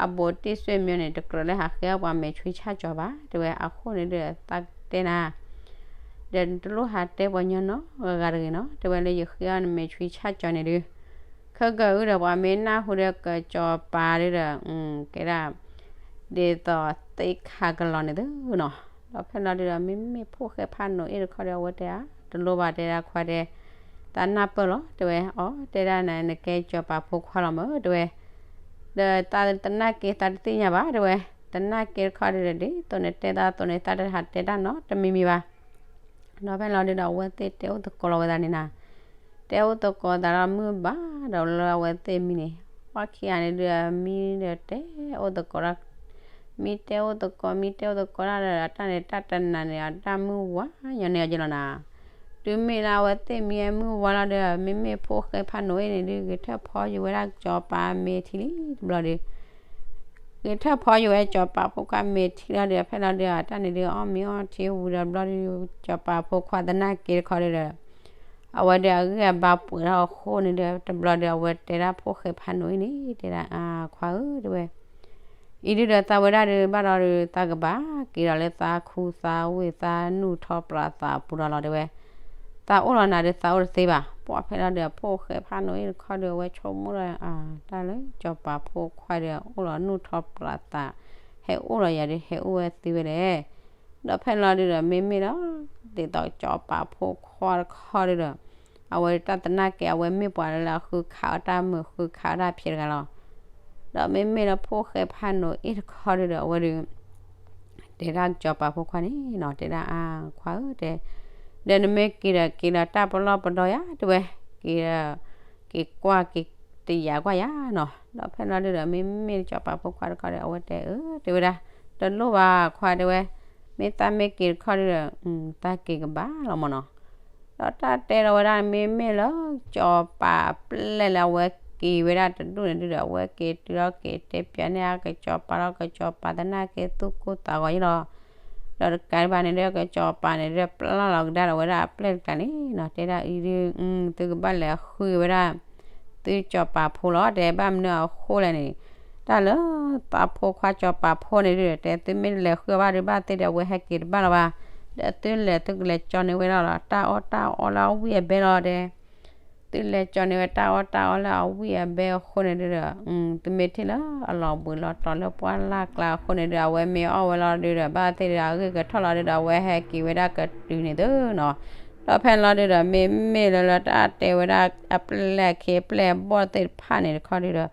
အဘူးတံၢ်စွ့ၣ်မၠိန့ၣ် တကြၢးလၢဟးဃ့အီၣ်ပှၤမဲာ်ဆွံဆၣ်ကၠီၤဘၣ်, တဲဝဲအဃိန့ၣ်ဒုး သးကတဲနၤ ဒီးနတလိၣ်ဟးတဲပှၤညီနီတဂၤတဂ့ၤနီၤ, တဲဝဲလၢယဃ့အီၣ်နမဲာ်ဆွံဆၣ်ကၠီၤန့ၣ်ဒုး, ခဲကၢအုဒီးပှၤမ့ၢ်နၢ်ဟူဒီးကစီၤပၤဒုးဒီး ကဲဒၣ် ဒ်သိးသ့ခးကလီၤန့ၣ်သုနီၤ, ဒီးဖဲလီၤဒုးဒီး မ့မ့ၢ်ဖိၣ်ဃဲဖးနိးအ့ၣ်တခီဒီး အဝဲတဲဧါ, တလိၣ်ဘၣ်တဲဒၣ်ခွါတဲ, သးနၢ်ပၢၢ်လီၤ တဲဝဲ, အီ တဲဒၣ်နၤ နကဲစီၤပၤဖိခွါလီၤမၢ် တဲဝဲ, ဒီးသးသနာ်က့သးတသ့ၣ်ညါဘၣ် တဲဝဲ, သနာ်က့တခီဒုးဒီး ဒ်သိးနတဲသးသိးန့ၣ် သးတဟးတဲတၢ်နီတမံၤမံၤဘၣ် ဒီးဖဲလီၤဒုးဒီး အဝဲသ့ၣ်တဲအိၣ်သကိးလီၤဝဲသးန့ၣ်နၤ, တဲအိၣ်သကိးသးဒီးမုၢ်ဘၣ်ဒီးလၢအဝဲသ့ၣ်မံန့ၣ်, ပှၢ်ခံဂၤန့ၣ်ဒုး မံဒီးတဲအိၣ်သကိးတၢ်, မံတဲအိၣ်သကိး မံတဲအိၣ်သကိးတၢ်ဒီး အတၢ်န့ၣ်တၢ်တနၤန့ၣ် အတၢ်မုၢ်ဝါညီန့ၢ်အီၤက့လီၤနၤ, တုၤမ့ၢ်လၢအဝဲသ့ၣ်မံဝဲမုၢ်ဝါလီၤဒီး မ့မ့ၢ်ဖိၣ်ဃဲဖးနိးအ့ၣ်န့ၣ်ဒုး ဂဲၤထၢၣ်ဖီယူၤဝဲဒၣ်ကစီၤပၤမဲာ်ထံလံတဘျီဒုး ဂဲၤထၢၣ်ဖီယူၤဝဲစီၤပၤဖိခွါမဲာ်ထံလီၤဒီး ဖဲလီၤဒုး အတၢ်န့ၣ်ဒုး အီၣ်မ့ၤအီထံဝံၤဒီးဘျီဒုး စီၤပၤဖိခွါသနာ်က့တခီဒုးဒီး အဝဲဒုးအဂံၢ်အဘါပှဲၤထီၣ်အဃိန့ၣ်ဒုး တဘျီဒုး အဝဲတဲဒၣ်ဖိၣ်ဃဲဖးနိးအ့ၣ်န့ၣ် တဲဒၣ်အခွါဧၢ တဲဝဲ အံၤဒုးဒီးသးဝဲဒၣ်ဒုး ဘၣ်ဒီးဒုး သးကဘၣ်က့ၤဒီးလၢသးခူသးဝ့ၢ် သးနူၢ်ထီၣ်ပျၢ်သးအပူၤဒီးလီၤ တဲဝဲ, သးအိၣ်လီၤနၤဒုး သးအိၣ်တသ့ဘၣ်, ပှၢ်ဖဲလီၤဒုး အဖိၣ်ဃဲဖးနိးအ့ၣ်တခီဒုး အဝဲဆိကမိၣ်ဒီး တၢ်လၢစီၤပၤဖိခွါဒုး အိၣ်လီၤနူၢ်ထီၣ်ပျၢ်သး, ဟဲအိၣ်လီၤယၤဒုး ဟဲအိၣ်ဝဲသ့ဝဲလဲၣ်, ဒီးဖဲလီၤဒုးဒီး မ့မ့ၢ်လီၤ ဒ်သိးစီၤပၤဖိခွါတခီဒုးဒီး အဝဲတၢ်သနာ်က့ အဝဲမ့ၢ်ပှၤလၢအဃုခးအီၣ်တၢ်မုာ် ဃုခးအီၣ်တၢ်ဖံးတဂၤလီၤ, ဒီးမ့မ့ၢ်လၢဖိၣ်ဃဲဖးနိးအ့ၣ်တခီဒုးဒီး အဝဲဒုး တဲဒၣ်စီၤပၤဖိခွါန့ၣ်နီၤ တဲဒၣ်အခွါဧၢ တဲ, ဒီးနမ့ၢ်က့ၤဒီး က့ၤဒီးတၢ်ပလီၢ်ပဒီယၤ တဲဝဲ, က့ၤဒီး က့ၤကွၢ်က့ၤတယာ်ကွၢ်ယၤနီၤ, ဒီးဖဲလီၤဒုးဒီး မ့မ့ၢ်စီၤပၤဖိခွါတခီဒီး အဝဲတဲအၢ တဲဝဲဒၣ်, တလိၣ်ဘၣ်ခွါ တဲဝဲ, မ့ၢ်သးမ့ၢ်က့ၤတခီဒုးဒီး သးက့ၤကဘၣ်လီၤမၢ်နီၤ, ဒီးတၢ်တဲလီၤဝဲဒၣ် မ့မ့ၢ်လၢစီၤပၤအပျဲၢ်လၢအဝဲက့ၤဝဲဒၣ်တဒူၣ်န့ၣ်ဒုးဒီး အဝဲက့ၤတုၤလီၤက့ၤတဲပၠးန့ၢ်အကစီၤပၤဒီး ကစီၤပၤသနာ်က့သူၣ်ကိၢ်သးဂီၤယံလီၤ, ဒီးတကးဒံးဘၣ်န့ၣ်ဒုး ကစီၤပၤန့ၣ်ဒုး ပျၢ်လီၤကဒါဒီးဝဲဒၣ်အပျဲၢ်တကျါန့ၣ်နီၤ တဲဒၣ်အံၤဒုး သုကဘၣ်လဲၤဃုဝဲဒၣ် သုစီၤပၤဖိလီၤ တဲဘၣ်မနုၤအဃိလဲၣ်န့ၣ်, တၢ်လၢသးဖိခွါစီၤပၤဖိန့ၣ်ဒုး တဲသုမ့ၢ်လဲၤဃုအီၤဘၣ်ဒုး ဘၣ်သ့ၣ်ဒီးအဝဲဟဲက့ၤတဘၣ်လီၤဘၣ်, ဒီးသုလဲၤသုကလဲၤကၠီန့ၢ်ဝဲဒၣ်လီၤ တၢ်အီၣ်တၢ်အီလၢအဝံၣ်အဘဲလီၤ တဲ သုလဲၤကၠီန့ၢ်ဝဲတၢ်အီၣ်တၢ်အီလၢအဝံၣ်အဘဲအဃိန့ၣ်ဒုးဒီး သုမ့ၢ်ထံၣ်လၢအလီၤဘှံးလီၤတီၤလၢပှၢ်လၢ်ကျါအဃိန့ၣ်ဒုး အဝဲမ့ၢ်အီၣ်ဝဲလီၤဒုးဒီး ဘၣ်သ့ၣ်ဒီးအဂ့ၢ်ကထီၣ်လီၤဒုးဒီး အဝဲဟဲက့ၤဝဲဒၣ်ကတုၤန့ၣ်သုနီၤ, ဒီးဖဲလီၤဒုးဒီး မ့မ့ၢ်လၢလၢတၢ်တဲဝဲဒၣ်အပျဲၢ်အခ့အပျဲၢ်အဘီၣ်သ့ၣ်တဖၣ်န့ၣ်တခီဒုး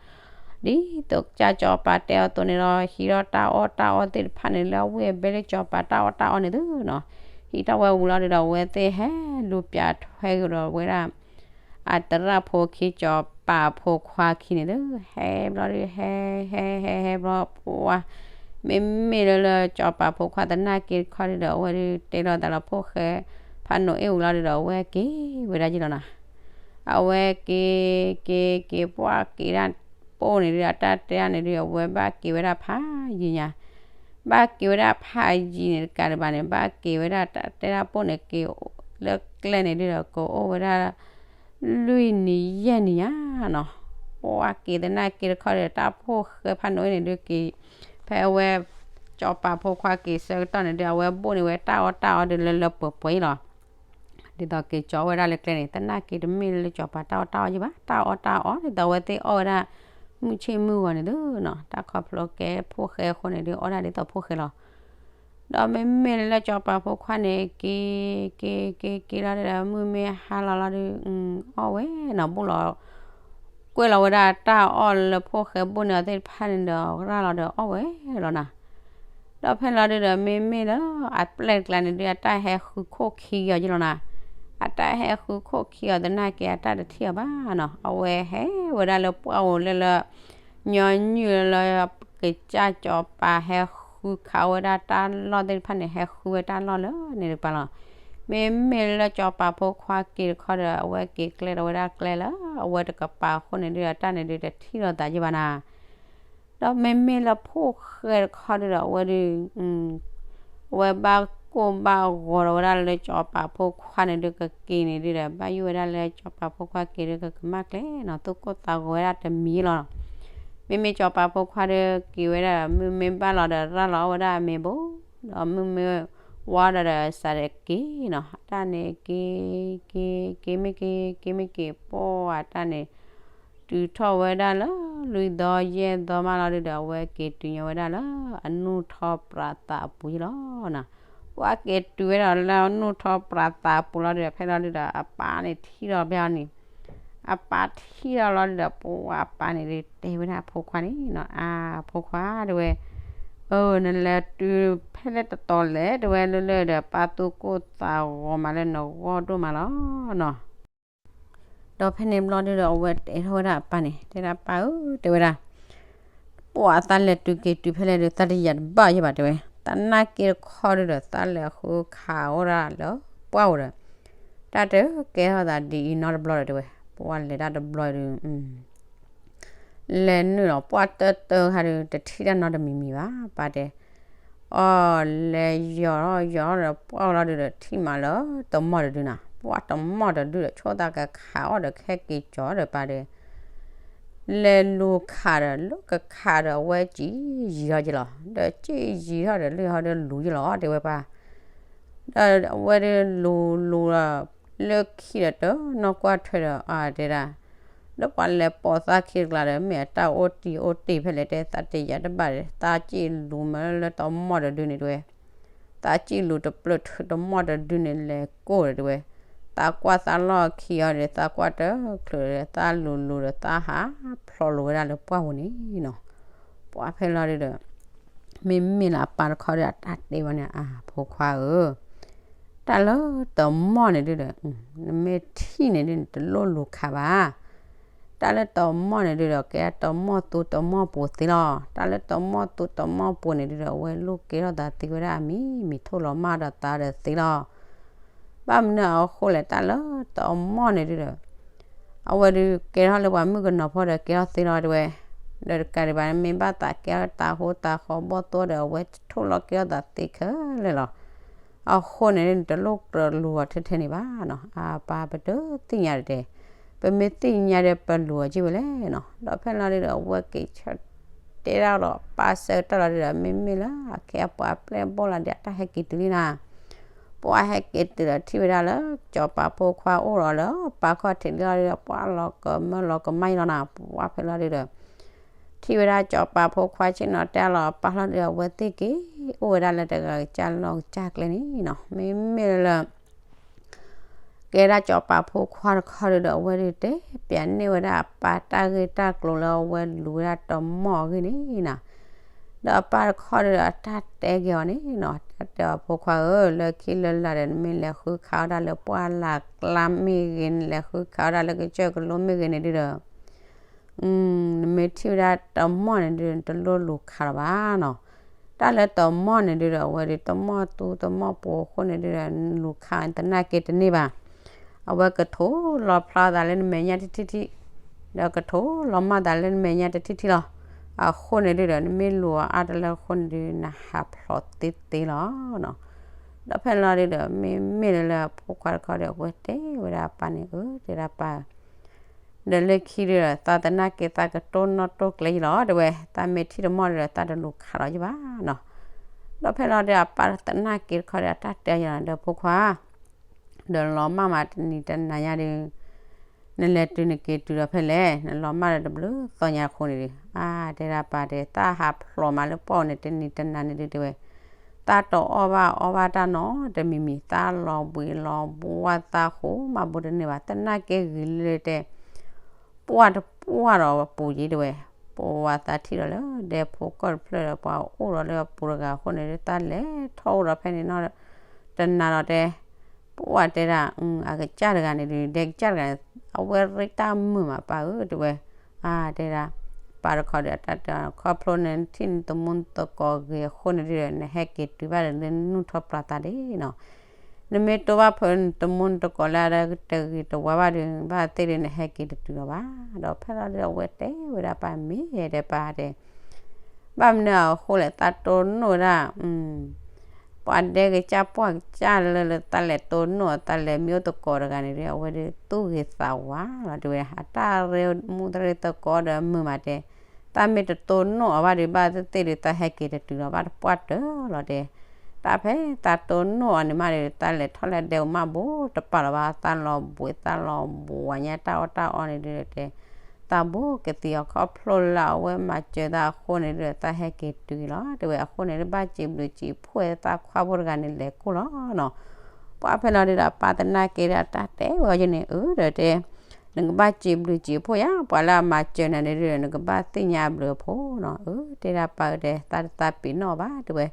ဒီး ဒ်သိးကစၢ်စီၤပၤတဲအီၤအသိးန့ၣ်လီၤ ဟံးထီၣ်တၢ်အီၣ်တၢ်အီသ့ၣ်တဖၣ်န့ၣ်လၢအဝံၣ်အဘဲလၢစီၤပၤတၢ်အီၣ်တၢ်အီန့ၣ်သုနီၤ, ဟံးထီၣ်ဝဲဝံၤလီၤဒုးဒီး အဝဲသ့ၣ်ဟဲလူၤပၠးထွဲကဒီးဝဲဒၣ် အသရၣ်ဖိခံ စီၤပၤဖိခွါခံန့ၣ်သု, ဟဲဘျီဒုး ဟဲ ဟဲ ဟဲ ဟဲဘျီ ပှၤ မ့မ့ၢ်လၢလၢစီၤပၤဖိခွါသနာ်က့တခီဒုးဒီး အဝဲဒုးတဲလီၤသးလီၤ ဖိၣ်ဃဲဖးနိးအ့ၣ်ဝံၤလီၤဒုးဒီး အဝဲက့ၤဝဲဒၣ်ယံလီၤနီၤ, အဝဲက့ၤ က့ၤ က့ၤ ပှၤက့ၤဒၣ် ပိၢ်န့ၣ်ဒုး အတၢ်တဲဒၣ်န့ၣ်ဒုး အဝဲဘၣ်က့ၤဝဲဒၣ်ဖးယံၤညါ ဘၣ်က့ၤဝဲဒၣ်ဖးယံၤန့ၣ်တကးဒံးဘၣ်န့ၣ် ဘၣ်က့ၤဝဲဒၣ်တၢ်တဲဒၣ်ပိၢ်န့ၣ် က့ၤလၢကျဲန့ၣ်ဒုးဒီး ကအိၣ်ဝဲဒၣ် လွံၢ်နံၤယဲၢ်နံၤညါနီၤ, ပှၤက့ၤသနာ်က့တခီဒီး တၢ်ဖိၣ်ဃဲဖးနိးအ့ၣ်န့ၣ်ဒုးက့ၤ ဖဲအဝဲ စီၤပၤဖိခွါက့ၤဆၢကတီၢ်န့ၣ်ဒုး အဝဲဘိၣ်န့ၢ်ဝဲတၢ်အီၣ်တၢ်အီဒုးလၢလၢပှဲၤပှဲၤအံၤလီၤ. ဒ်သိးက့ၤကၠီဝဲဒၣ်လၢကျဲန့ၣ် သနာ်က့တမ့ၢ်လၢစီၤပၤတၢ်အီၣ်တၢ်အီယံၤဘၣ်, တၢ်အီၣ်တၢ်အီဒ်သိးအဝဲသ့ၣ်အီၣ်ဝဲဒၣ် မုၢ်ဆ့ၣ်မုၢ်ဂီၤန့ၣ်သုနီၤ တၢ်ခီဖျိကဲဖိၣ်ဃဲအဃိန့ၣ်ဒုး အီၣ်ဒၣ်ဒ်သိးဖိၣ်ဃဲလီၤ. ဒီးမ့မ့ၢ်လၢစီၤပၤဖိခွါန့ၣ် က့ၤ က့ၤ က့ၤ က့ၤလီၤဒုးဒီး မုၢ်မ့ၢ်ဟါလီၤလီၤဒုး အီၣ်ဝဲနီၤ ဘူးလီၤ ကွဲးလီၤဝဲဒၣ်တၢ်အီၣ်လၢဖိၣ်ဃဲဘိၣ်န့ၢ်အီၤသ့ၣ်တဖၣ်န့ၣ်ဒီး ရၢ်လီၤဒီးအီၣ်ဝဲလီၤနီၤ. ဒီးဖဲလီၤဒုးဒီး မ့မ့ၢ်လၢအပျဲၢ်တကျါန့ၣ်ဒုး အတၢ်ဟဲဃုခိၣ်ခံအီၤယ့လီၤနီၤ. အတၢ်ဟဲဃုခိၣ်ခံအီၤသနာ်က့ အတၢ်တထံၣ်အီၤဘၣ်နီၤ. အဝဲဟဲဝဲဒၣ်လၢပှၢ်ဧိၤလၢလၢ ညီနုၢ်လၢ ကစၢ်စီၤပၤဟဲဃုခးဝဲဒၣ်တၢ်လီၢ်သ့ၣ်တဖၣ်န့ၣ် ဟဲဃုဝဲတၢ်လီၢ်လၢန့ၣ်တကပၤလီၤ. မ့မ့ၢ်လၢစီၤပၤဖိခွါက့ၤတခီဒီး အဝဲက့ၤကျဲဒီးဝဲဒၣ်ကျဲလၢအဝဲတကပၤအဃိန့ၣ်ဒုး အတၢ်န့ၣ်ဒုးတထံၣ်လိာ်သးယ့ၢ်ဘၣ်နၤ. ဒီးမ့မ့ၢ်လၢဖိၣ်ဃဲတခီဒုးဒီး အဝဲဒုး အဝဲဘၣ်ကိၢ်ဘၣ်ဂီၤဒီးဝဲဒၣ်လၢစီၤပၤဖိခွါန့ၣ်ဒုး ကက့ၤန့ၣ်ဒုးဒီး ဘၣ်ယိၣ်ဝဲဒၣ်လၢစီၤပၤဖိခွါက့ၤဒုး ကကမၣ်ကျဲနီၤ သူၣ်ကိၢ်သးဂီၤဝဲဒၣ်တမံၤလီၤ. မ့မ့ၢ်စီၤပၤဖိခွါဒုးက့ၤဝဲဒၣ် မုၢ်မ့ၢ်ဘၣ်လီၤဒီးရၢ်လီၤအီၣ်ဝဲဒၣ်အမ့ၤဘိ ဒီးမုၢ်မ့ၢ်ဝါဒီးဒီးစးတက့ၤနီၤ အတၢ်န့ၣ်က့ၤ က့ၤ က့ၤမ့ၢ်က့ၤ က့ၤမ့ၢ်က့ၤ ပှၢ်အတၢ်န့ၣ် တုၤထီၣ်ဝဲဒၣ်လၢ လွံၢ်သီယဲၢ်သီမးလီၤဒုးဒီး အဝဲက့ၤတုၤညီဝဲဒၣ်လၢအနူၢ်ထီၣ်ပြးသးအပူၤယ့လီၤနီၤ. ပှၢ်က့ၤတုၤဝဲဒၣ်လၢအနူၢ်ထီၣ်ပြးသးအပူၤလီၤဒုးဒီး ဖဲလီၤဒုးဒီး အပၢ်န့ၣ်ထံၣ်ဒီးဘၣ်န့ၣ် အပၢ်ထံၣ်ဒီးလီၤဒုးဒီး ပှၢ်အပၢ်န့ၣ်ဒုးတဲဝဲဒၣ်အဖိခွါန့ၣ်နီၤ အဖိခွါတဲဝဲ အၢ နလဲၤတုၤဖဲလဲၣ်တတီၤလဲၣ် တဲဝဲလၢလၢဒီး ပၢ်သူၣ်ကိၢ်သးဂီၤမးလၢနဂီၢ်ဒိၣ်မးလီၤနီၤ. ဒီးဖဲန့ၣ်ဘျီဒုးဒီး အဝဲတဲထီၣ်ဝဲဒၣ်အပၢ်န့ၣ် တဲဒၣ်ပၢ်ဧၢ တဲဝဲဒၣ် ပှၢ်သးလဲၤတုၤက့ၤတုၤဖဲလဲၣ်ဒီး သးတယာ်တဘၣ်ယဲၢ်ဘၣ်တဲဝဲ သနာ်က့တခီဒုးဒီး သးလဲၤဃုခးဝဲဒၣ်လၢပှၢ်ဧိၤဒီး တၢ်တကဲထီၣ်သးဒ်အံၤနီတဘျီဒီးတဲဝဲ ပှၢ်လဲၤတၢ်တဘျီဒုး လဲၤနုာ်လီၤပှၢ်တၢၢ်တၢၢ်ခါဒုး တထံၣ်တၢ်နီတမံၤမံၤဘၣ် ပၢ်တဲ အီၤလဲၤယီၤထီၣ်ယီၤထီၣ်ဒီးပှၢ်လီၤဒုးဒီး ထံၣ်မးလၢတမီၢ်တဒုနီၤ ပှၢ်တမီၢ်တဒုဒီး ဆိၣ်သးကခးအီၣ်ဒီး ကဟဲက့ၤကၠီၤဒီးပၢ်ဒီး လဲၤလူၤခးဒီး လၢကခးဒီးအဝဲစံၣ်ယံာ်ထီၣ်က့ၤလီၤ ဒီးစံၣ်ယံာ်ထီၣ်ဒီး လၢဟီဒီးလူၤယ့ၢ်လီၤ တဲဝဲပၢ် ဒီးအဝဲဒၣ်လူၤလူၤဒီး လၢခံဒီးတနီၢ်ကွၢ်ထွဲဒီး အတဲဒၣ် လၢပှၤလဲၤပိာ်သးခံတကျါဒီး မ့ၢ်အတၢ်အိၣ်တံၢ်အိၣ်တ့ၢ်ဖဲလဲၣ်တဲ သးတယာ်တဘၣ်ဒီး သးစံၣ်လူၤမးလၢတမီၢ်တဒုန့ၣ်တဲဝဲ သးစံၣ်လူၤတပျၢၢ်ထုးတမီၢ်တဒုန့ၣ် လဲၤကိၢ်ဒီးတဲဝဲ သးကွၢ်သးလီၢ်ခံအီၤဒီး သးကွၢ်တချုးဒီး သးလူၤလူၤဒီး သးဟးဖျိးလိာ်ဝဲဒၣ်လၢပှၢ်ပူၤန့ၣ်နီၤ ပှၢ်ဖဲလီၤဒုးဒီး မ့မ့ၢ်လၢအပၢ်တခီဒီး အတၢ်တဲဝဲန့ၣ် အဖိခွါဧၢ, တၢ်လၢတမီၢ်န့ၣ်ဒုးဒီး နမ့ၢ်ထံၣ်န့ၣ်ဒုး နတလိၣ်လူၤခးဘၣ်. တၢ်လၢတမီၢ်န့ၣ်ဒုးဒီး ကဲတမီၢ်သူတမီၢ်ပှိၤသ့လီၤ. တၢ်လၢတမီၢ်သူတမီၢ်ပှိၤန့ၣ်ဒုးဒီး အဝဲလိၣ်ကဲထီၣ်သးသ့ဝဲဒၣ်အမံၤ မံၤထိၣ်လီၤမၢ်ဒီးသးဒီးသ့လီၤ. ဘၣ်မနုၤအဃိလဲၣ် တၢ်လၢတမီၢ်န့ၣ်ဒုးဒီး အဝဲဒုးကဲထီၣ်လၢပှၤမုၣ်ကနီၤဖိဒီးကဲထီၣ်သ့လီၤတဲဝဲ, ဒီးတကးဒံးဘၣ် မ့ၢ်ဘၣ်သးကဲထီၣ်တၢ်ဟိတၢ်ဃီဘီၣ်သိၣ်ဒီး အဝဲထိၣ်လီၤကဲထီၣ်သးသ့ခဲလၢာ်လီၤ. အဃိန့ၣ် နတလိၣ်တလူၤအီၤထဲထဲန့ၣ်ဘၣ်နီၤ. အပၢ်ပတသ့ၣ်ညါတတဲ, ပမ့ၢ်သ့ၣ်ညါဒီးပလူၤအီၤက့ၢ်ဝဲလဲၣ်နီၤ. ဒီးဖဲလီၤဒုးဒီး အဝဲက့ၤဆၢတဲဒၣ်ဒီးပၢ်ဆၢကတီၢ်လီၤဒုးဒီး မ့မ့ၢ်လၢအခဲအပှၤပျဲၢ်ဘီၣ်လီၤဒီး အတၢ်ဟဲက့ၤတုၤလံနီၤ. ပှၢ်ဟဲက့ၤတုၤဒီးထံၣ်ဝဲဒၣ်လၢ စီၤပၤဖိခွါအိၣ်ဒီးလၢပၢ်ခီၣ်ထံးလီၤဒုးဒီး ပှၢ်လီၤကမၢလီၤကမၣ်အံၤလီၤနီၤ. ပှၢ်ဖဲလီၤဒုးဒီး ထံၣ်ဝဲဒၣ်စီၤပၤဖိခွါဆ့ၣ်နီၤတဲလီၤအပၢ်လီၤဒုးဒီး အဝဲသ့ၣ်က့ၤအိၣ်ဝဲဒၣ်လၢတဂၤကစၢ်လီၢ်ကစၢ်ကျဲန့ၣ်နီၤ. မ့မ့ၢ်လၢ ကဲဒၣ်စီၤပၤဖိခွါတခီဒုးဒီး အဝဲဒုးတဲပၠးန့ၢ်ဝဲဒၣ်အပၢ် တၢ်ဂ့ၢ်တၢ်ကျိၤလၢအဝဲလူၤဝဲဒၣ်တမီၢ်အဂ့ၢ်န့ၣ်နီၤ. ဒီးအပၢ်တခီဒုးဒီး အတၢ်တဲက့ၤအီၤန့ၣ်နီၤ, တၢ်တဲအီၤ ဖိခွါဧၢ, လၢခံလၢလာ်ဒီး နမ့ၢ်လဲၤဃုခးဝဲဒၣ်လၢပှၢ်လၢ်ကျါမ့ၢ်ဂ့ၤ, နလဲၤဃုခးဝဲဒၣ်လၢကစၢၢ်ကလိမ့ၢ်ဂ့ၤန့ၣ်ဒုးဒီး နမ့ၢ်ထံၣ်ဝဲဒၣ်တမီၢ်န့ၣ်ဒုး နတလိၣ်လူၤခးလီၤဘၣ်နီၤ. တၢ်လၢတမီၢ်န့ၣ်ဒုးဒီး အဝဲဒုးတမီၢ်သူတမီၢ်ပှိၤအဃိန့ၣ်ဒုးဒီး နလူၤခးသနာ်က့တန့ၢ်ဘၣ်. အဝဲကထိးလီၤဖျါသးလၢနမဲာ်ညါတထံၣ်ထံၣ်, ဒီးကထိးလီၤမၢ်သးလၢနမဲာ်ညါတထံၣ်ထံၣ်လီၤ. အဃိန့ၣ်ဒုးဒီး နမ့ၢ်လူၤအီၤအါတလၢအဃိန့ၣ်ဒုး နဟးဖျိးသ့သ့လီၤနီၤ. ဒီးဖဲလီၤဒုးဒီး မ့မ့ၢ်လၢလၢအဖိခွါတခီဒီး အဝဲတဲဝဲဒၣ်အပၢ်န့ၣ် အၢ တဲဒၣ်ပၢ် ဒီးလၢခံဒုးဒီး သးသနာ်က့သးကတိၢ်နီၣ်တိၢ်ကျဲယလီၤ တဲဝဲ, သးမ့ၢ်ထံၣ်တမီၢ်ဒုးဒီး သးတလူၤခးလီၤယဘၣ်နီၤ. ဒီးဖဲလီၤဒုး အပၢ်သနာ်က့တခီဒီး အတၢ်တဲယလီၤ ဒီးဖိခွါ ဒီးလီၤမၢ်မးတနံၤတနၤညါဒုး နလဲၤတုၤနက့ၤတုၤဒီးဖဲလဲၣ်, နလီၤမၢ်ဒီးတဘျုးသီညါအဃိန့ၣ်ဒီး, အါ တဲဒၣ်ပၢ်တဲ, တၢ်ဟးဖျိးမးလၢပှၢ်အိၣ်န့ၣ် တနံၤတနၤန့ၣ်ဒုးတဲဝဲ, တၢ်တအီၣ်ဘၣ်အီဘၣ်တၢ်နီတမံၤမံၤ, တၢ်လီၤဘှံးလီၤဘှါသးဃိမးဘိတန့ၢ်ဘၣ်, သနာ်က့ဂ့ၤလၢတဲ ပှၢ်တပှၢ်ဒီးပူၤယံၤတဲဝဲ, ပှၤသးထံၣ်ဒီးလၢဒဲဖိကီၢ်တဖျၢၣ်ဒီး ပှၤအိၣ်ဒီးလၢအပူၤတဂၤအဃိန့ၣ်ဒီး တၢ်လဲၤထီၣ်အိၣ်ဒီးဖဲန့ၣ်နီၤ, တနၤဒီးတဲ ပှၢ်တဲဒၣ်, အကစၢ်တဂၤန့ၣ်ဒီး ဒဲကစၢ်တဂၤန့ၣ် အဝဲရ့တၢ်မုာ်မးပၢ်ဧၢ တဲဝဲ, အါ တဲဒၣ်, ပၢ်တခီဒီးအတၢ်တဲခီဖျိန့ၣ် ထံၣ်နသမူနသကိးဂ့ၤအဃိန့ၣ်ဒီး နဟဲက့ၤတုၤဘၣ်ဒီးလၢနနုၢ်ထီၣ်ပြးသးဒ်နီၤ နမ့ၢ်တိၢ်ဘၣ်ဖုးနသမူနသကိးလၢအတဂ့ၤတဝါဘၣ်ဒီး ဘၣ်သ့ၣ်ဒီးနဟဲက့ၤတတုၤလီၤဘၣ်. ဒီးဖဲလီၤဒီးအဝဲတဲဝဲဒၣ်ပၢ်မ့ၢ်တဲပၢ်တဲ, ဘၣ်မနုၤအဃိလဲၣ် သးတိၢ်နီၣ်ဝဲဒၣ် ပှၤဒဲကစၢ်ပှၢ်ကစၢ်လၢ လၢသးလဲၤတိၢ်နီၣ်အသးလဲၤမ့ၢ်အိၣ်သကိးတဂၤန့ၣ်ဒီး အဝဲဒီးသူၣ်ဂ့ၤသးဝါလီၤ တဲဝဲဒၣ် အတၢ်ရ့မူရ့သကိးဒီးမုာ်မးတဲ, တၢ်မ့ၢ်တတိၢ်နီၣ်အီၤဘၣ်ဒီး ဘၣ်သ့ၣ်သ့ၣ်ဒီးတၢ်ဟဲက့ၤတတုၤလီၤဘၣ်တပှၢ်တၢၢ်လီၤတဲ တၢ်ဖဲသးတိၢ်နီၣ်အီၤန့ၣ်မးဒီး သးလဲၤထီၣ်လဲၤဒဲအိၣ်မးဘိတပာ်လီၤဘၣ် သးလီၤဘှံးသးလီၤဘှါညါတၢ်အီၣ်တၢ်အီန့ၣ်ဒီးတဲ, သးဘိကသံၣ်အီၤခီဖျိလၢအဝဲမၤစၢၤသးအဃိန့ၣ်ဒီး သးဟဲက့ၤတုၤလီၤ တဲဝဲအဃိန့ၣ်ဒီး ဘၣ်စံးဘျုးစံးဖှိၣ်သးခွါဖိတဂၤန့ၣ်လဲၤကိၢ်လီၤနီၤ ပှၢ်ဖဲလီၤဒီးအပၢ်သနာ်က့ဒီးအတၢ်တဲဝဲအီၤယန့ၣ် အၢ ဒီးတဲ, နကဘၣ်စံးဘျုးစံးဖှိၣ်ယၤ ပှၤလၢအမၤစၢၤနၤန့ၣ်ဒီး နကဘၣ်သ့ၣ်ညါအဘျုးအဖှိၣ်နီၤ အၢ တဲဒၣ်ပၢ်ဧၢတဲ သးတသးပ့ၤနီၣ်ဘၣ် တဲဝဲ,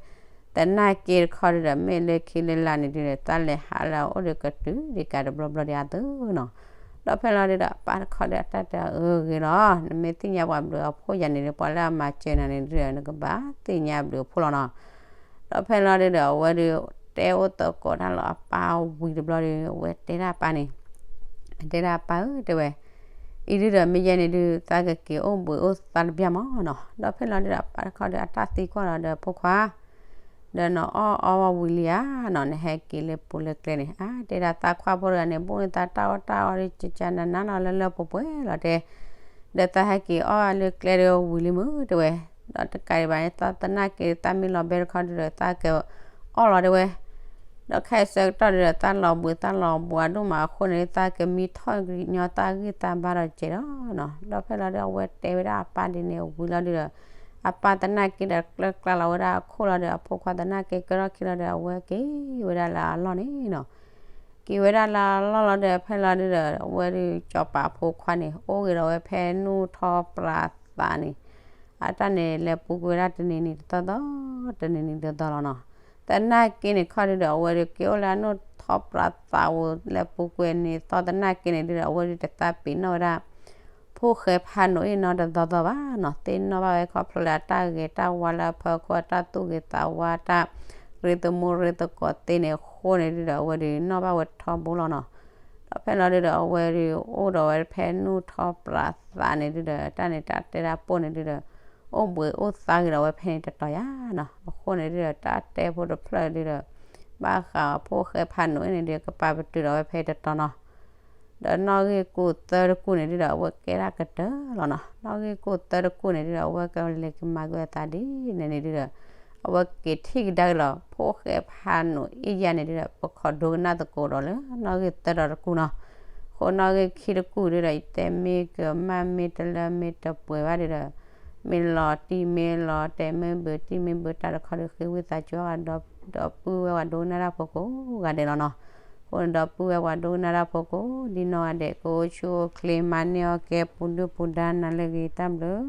သနာ်က့တခီဒီး မ့ၢ်လၢခံလၢလာ်န့ၣ်ဒီး သးလဲၤဟးလၢအအိၣ်ဒီးကတုၤဒံးကးတဘျီဘျီဒံးအသိးနီၤ ဒီးဖဲလီၤဒီးအပၢ်တခီဒီးအတၢ်တဲအၢဂ့ၤလီၤ နမ့ၢ်သ့ၣ်ညါပှၤဘျုးအဖှိၣ်ယၤန့ၣ်ဒီး ပှၤလၢအမၤစၢၤနၤန့ၣ်ဒီး နကဘၣ်သ့ၣ်ညါဘျုးအဖှိၣ်လီၤနီၤ ဒီးဖဲလီၤဒီး အဝဲဒီး တဲအိၣ်သကိးတၢ်လီၤအပၢ်ဝံၤတဘျီဒီး အဝဲတဲဒၣ်ပၢ်န့ၣ်, တဲဒၣ်ပၢ်ဧၢ တဲဝဲ, အံၤဒုဒီးမ့ၢ်ယဲန့ၣ်ဒု သးကက့ၤအိၣ်ဘှံးအိၣ်သါတဘျီမးနီၤ ဒီးဖဲလီၤဒီးအပၢ်တခီဒီးအတၢ်သံကွၢ်လီၤဒီးဖိခွါ ဒီးနအီၣ်အီဝံၤလံဧါနီၤ နဟဲက့ၤလၢပူၤလၢကျဲန့ၣ် အါ တဲဒၣ်သးခွါဖိတဂၤန့ၣ် ဘိၣ်န့ၢ်သးတၢ်အီၣ်တၢ်အီဒီး ကကနနါနီၤလၢလၢပှဲၤပှဲၤလီၤတဲ ဒီးသးဟဲက့ၤအီၣ်လၢကျဲဒီးဝံၤလံမုၢ် တဲဝဲ, ဒီးတကးဒံးဘၣ်န့ၣ် သးသနာ်က့ သးမ့ၢ်လီၤဘဲတခီဒီး သးကအီၣ်လီၤတဲဝဲ, ဒီးခဲအံၤဆၢကတီၢ်ဒီး သးလီၤဘှံးသးလီၤဘှါဒိၣ်မးအဃိန့ၣ် သးကမံထီၣ်ကညီသးဂံၢ်သးဘါဒီးစဲးဒီးနီၤ ဒီးဖဲလီၤဒီး အဝဲတဲဝဲဒၣ်အပၢ်ဒ်န့ၣ်ဝံၤလီၤဒီး အပၢ်သနာ်က့ဒီးကျၢကျါလီၤဝဲဒၣ်အခိၣ်လီၤဒီး အဖိခွါသနာ်က့ကဲထီၣ်ခံလီၤဒီး အဝဲက့ၤဝဲဒၣ်လၢအလီၢ်န့ၣ်နီၤ က့ၤဝဲဒၣ်လၢအလီၢ်လီၤဒီး ဖဲလီၤဒုဒီး အဝဲဒုးစီၤပၤဖိခွါန့ၣ် အိၣ်ဂ့ၤဒီးဝဲဖဲနုၢ်ထီၣ်ပြးသးန့ၣ် အတၢ်န့ၣ်လဲၤပူၤကွံာ်ဝဲဒၣ်တနံၤနံၤတသီသီ တနံၤနံၤတသီသီလီၤနီၤ. သနာ်က့န့ၣ်ခီဒုဒီး အဝဲဒုးက့ၤအိၣ်လၢအနုၢ်ထီၣ်ပြးသးဧိၤ လဲၤပူၤကွံာ်နံၤသီ သနာ်က့န့ၣ်ဒုဒီး အဝဲဒုးတသးပ့ၤနီၣ်ဝဲဒၣ် ဖိၣ်ဃဲဖးနိးအ့ၣ်နီတသီသီဘၣ်နီၤ. သ့ၣ်နီၣ်ဘၣ်ဝဲခီဖျိလၢအတၢ်ဂဲၤတၢ်ဝါလၢအဖီခိၣ် အတၢ်သူၣ်ဂ့ၤသးဝါ တၢ်ရ့သမူရ့သကိးသ့န့ၣ်အဃိန့ၣ်ဒုဒီး အဝဲဒုးနီၣ်ဘၣ်ဝဲထီဘိလီၤနီၤ. ဒီးဖဲလီၤဒုဒီး အဝဲဒုးအိၣ်ဒီးဝဲဖဲနုၢ်ထီၣ်ပြးသးန့ၣ်ဒုဒီး တၢ်န့ၣ်တၢ်တဲတၢ်ပိၢ်န့ၣ်ဒုဒီး အိၣ်ဘှံးအိၣ်သါဂ့ၤဒီးဝဲဖဲန့ၣ်တတီၤယါနီၤ. အဃိန့ၣ်ဒုဒီး တၢ်တဲဖိတဖျၢၣ်ဒုဒီး ဘၣ်ဃးဖိၣ်ဃဲဖးနိးအ့ၣ်န့ၣ်ဒုး ကပာ်ပတုာ်ဒီးဝဲဖဲတတီၤနီၤ. ဒီးနီၣ်ဂံၢ်ကူၣ်သၢတကူၣ်န့ၣ်ဒုဒီး အဝဲကဲဒၣ်ကတၢၢ်လီၤနီၤ. နီၣ်ဂံၢ်ကူၣ်သၢတကူၣ်န့ၣ်ဒုဒီး အဝဲကလဲၤကမၤက့ၤအသးဒ်န့ၣ်န့ၣ်ဒုဒီး အဝဲက့ၤထံၣ်ကဒါက့ၤလီၤ ဖိၣ်ဃဲဖးနိးအ့ၣ်ယါန့ၣ်ဒုဒီး ပခိးဒိကနၣ်သကိးဒီးလၢနီၣ်ဂံၢ်သၢတီၤတကူၣ်နီၤ. အဃိနီၣ်ဂံၢ်ခံတကူၣ်ဒုဒီး ယတဲမ့ၢ်ကမၣ်မ့ၢ်တလၢမ့ၢ်တပှဲၤဘၣ်ဒုဒီး မ့ၢ်လီၤတံၢ်မ့ၢ်လီၤတဲာ် မ့ၢ်ဘုးတံၢ်မ့ၢ်ဘုးတၢ်တခီဒုး ဃ့ဝံသးစူၤဝဲ ဒီပုၢ်ဝဲၢ်ပှၤဒိကနၣ်တၢ်ဖိကိးဂၤဒဲးလီၤနီၤ. အဃိန့ၣ် ဒီပုၢ်ဝဲၢ်ပှၤဒိကနၣ်တၢ်ဖိကိးဒ်နီၢ်ဂၤဒဲး ကအိၣ်ဆူၣ်အိၣ်ချ့ မၤန့ၢ်အီၣ်ကဲ ပူၤဒုၣ်ပူၤဒါ နၤလၢအဂ့ၤ တၢ်ဘျုး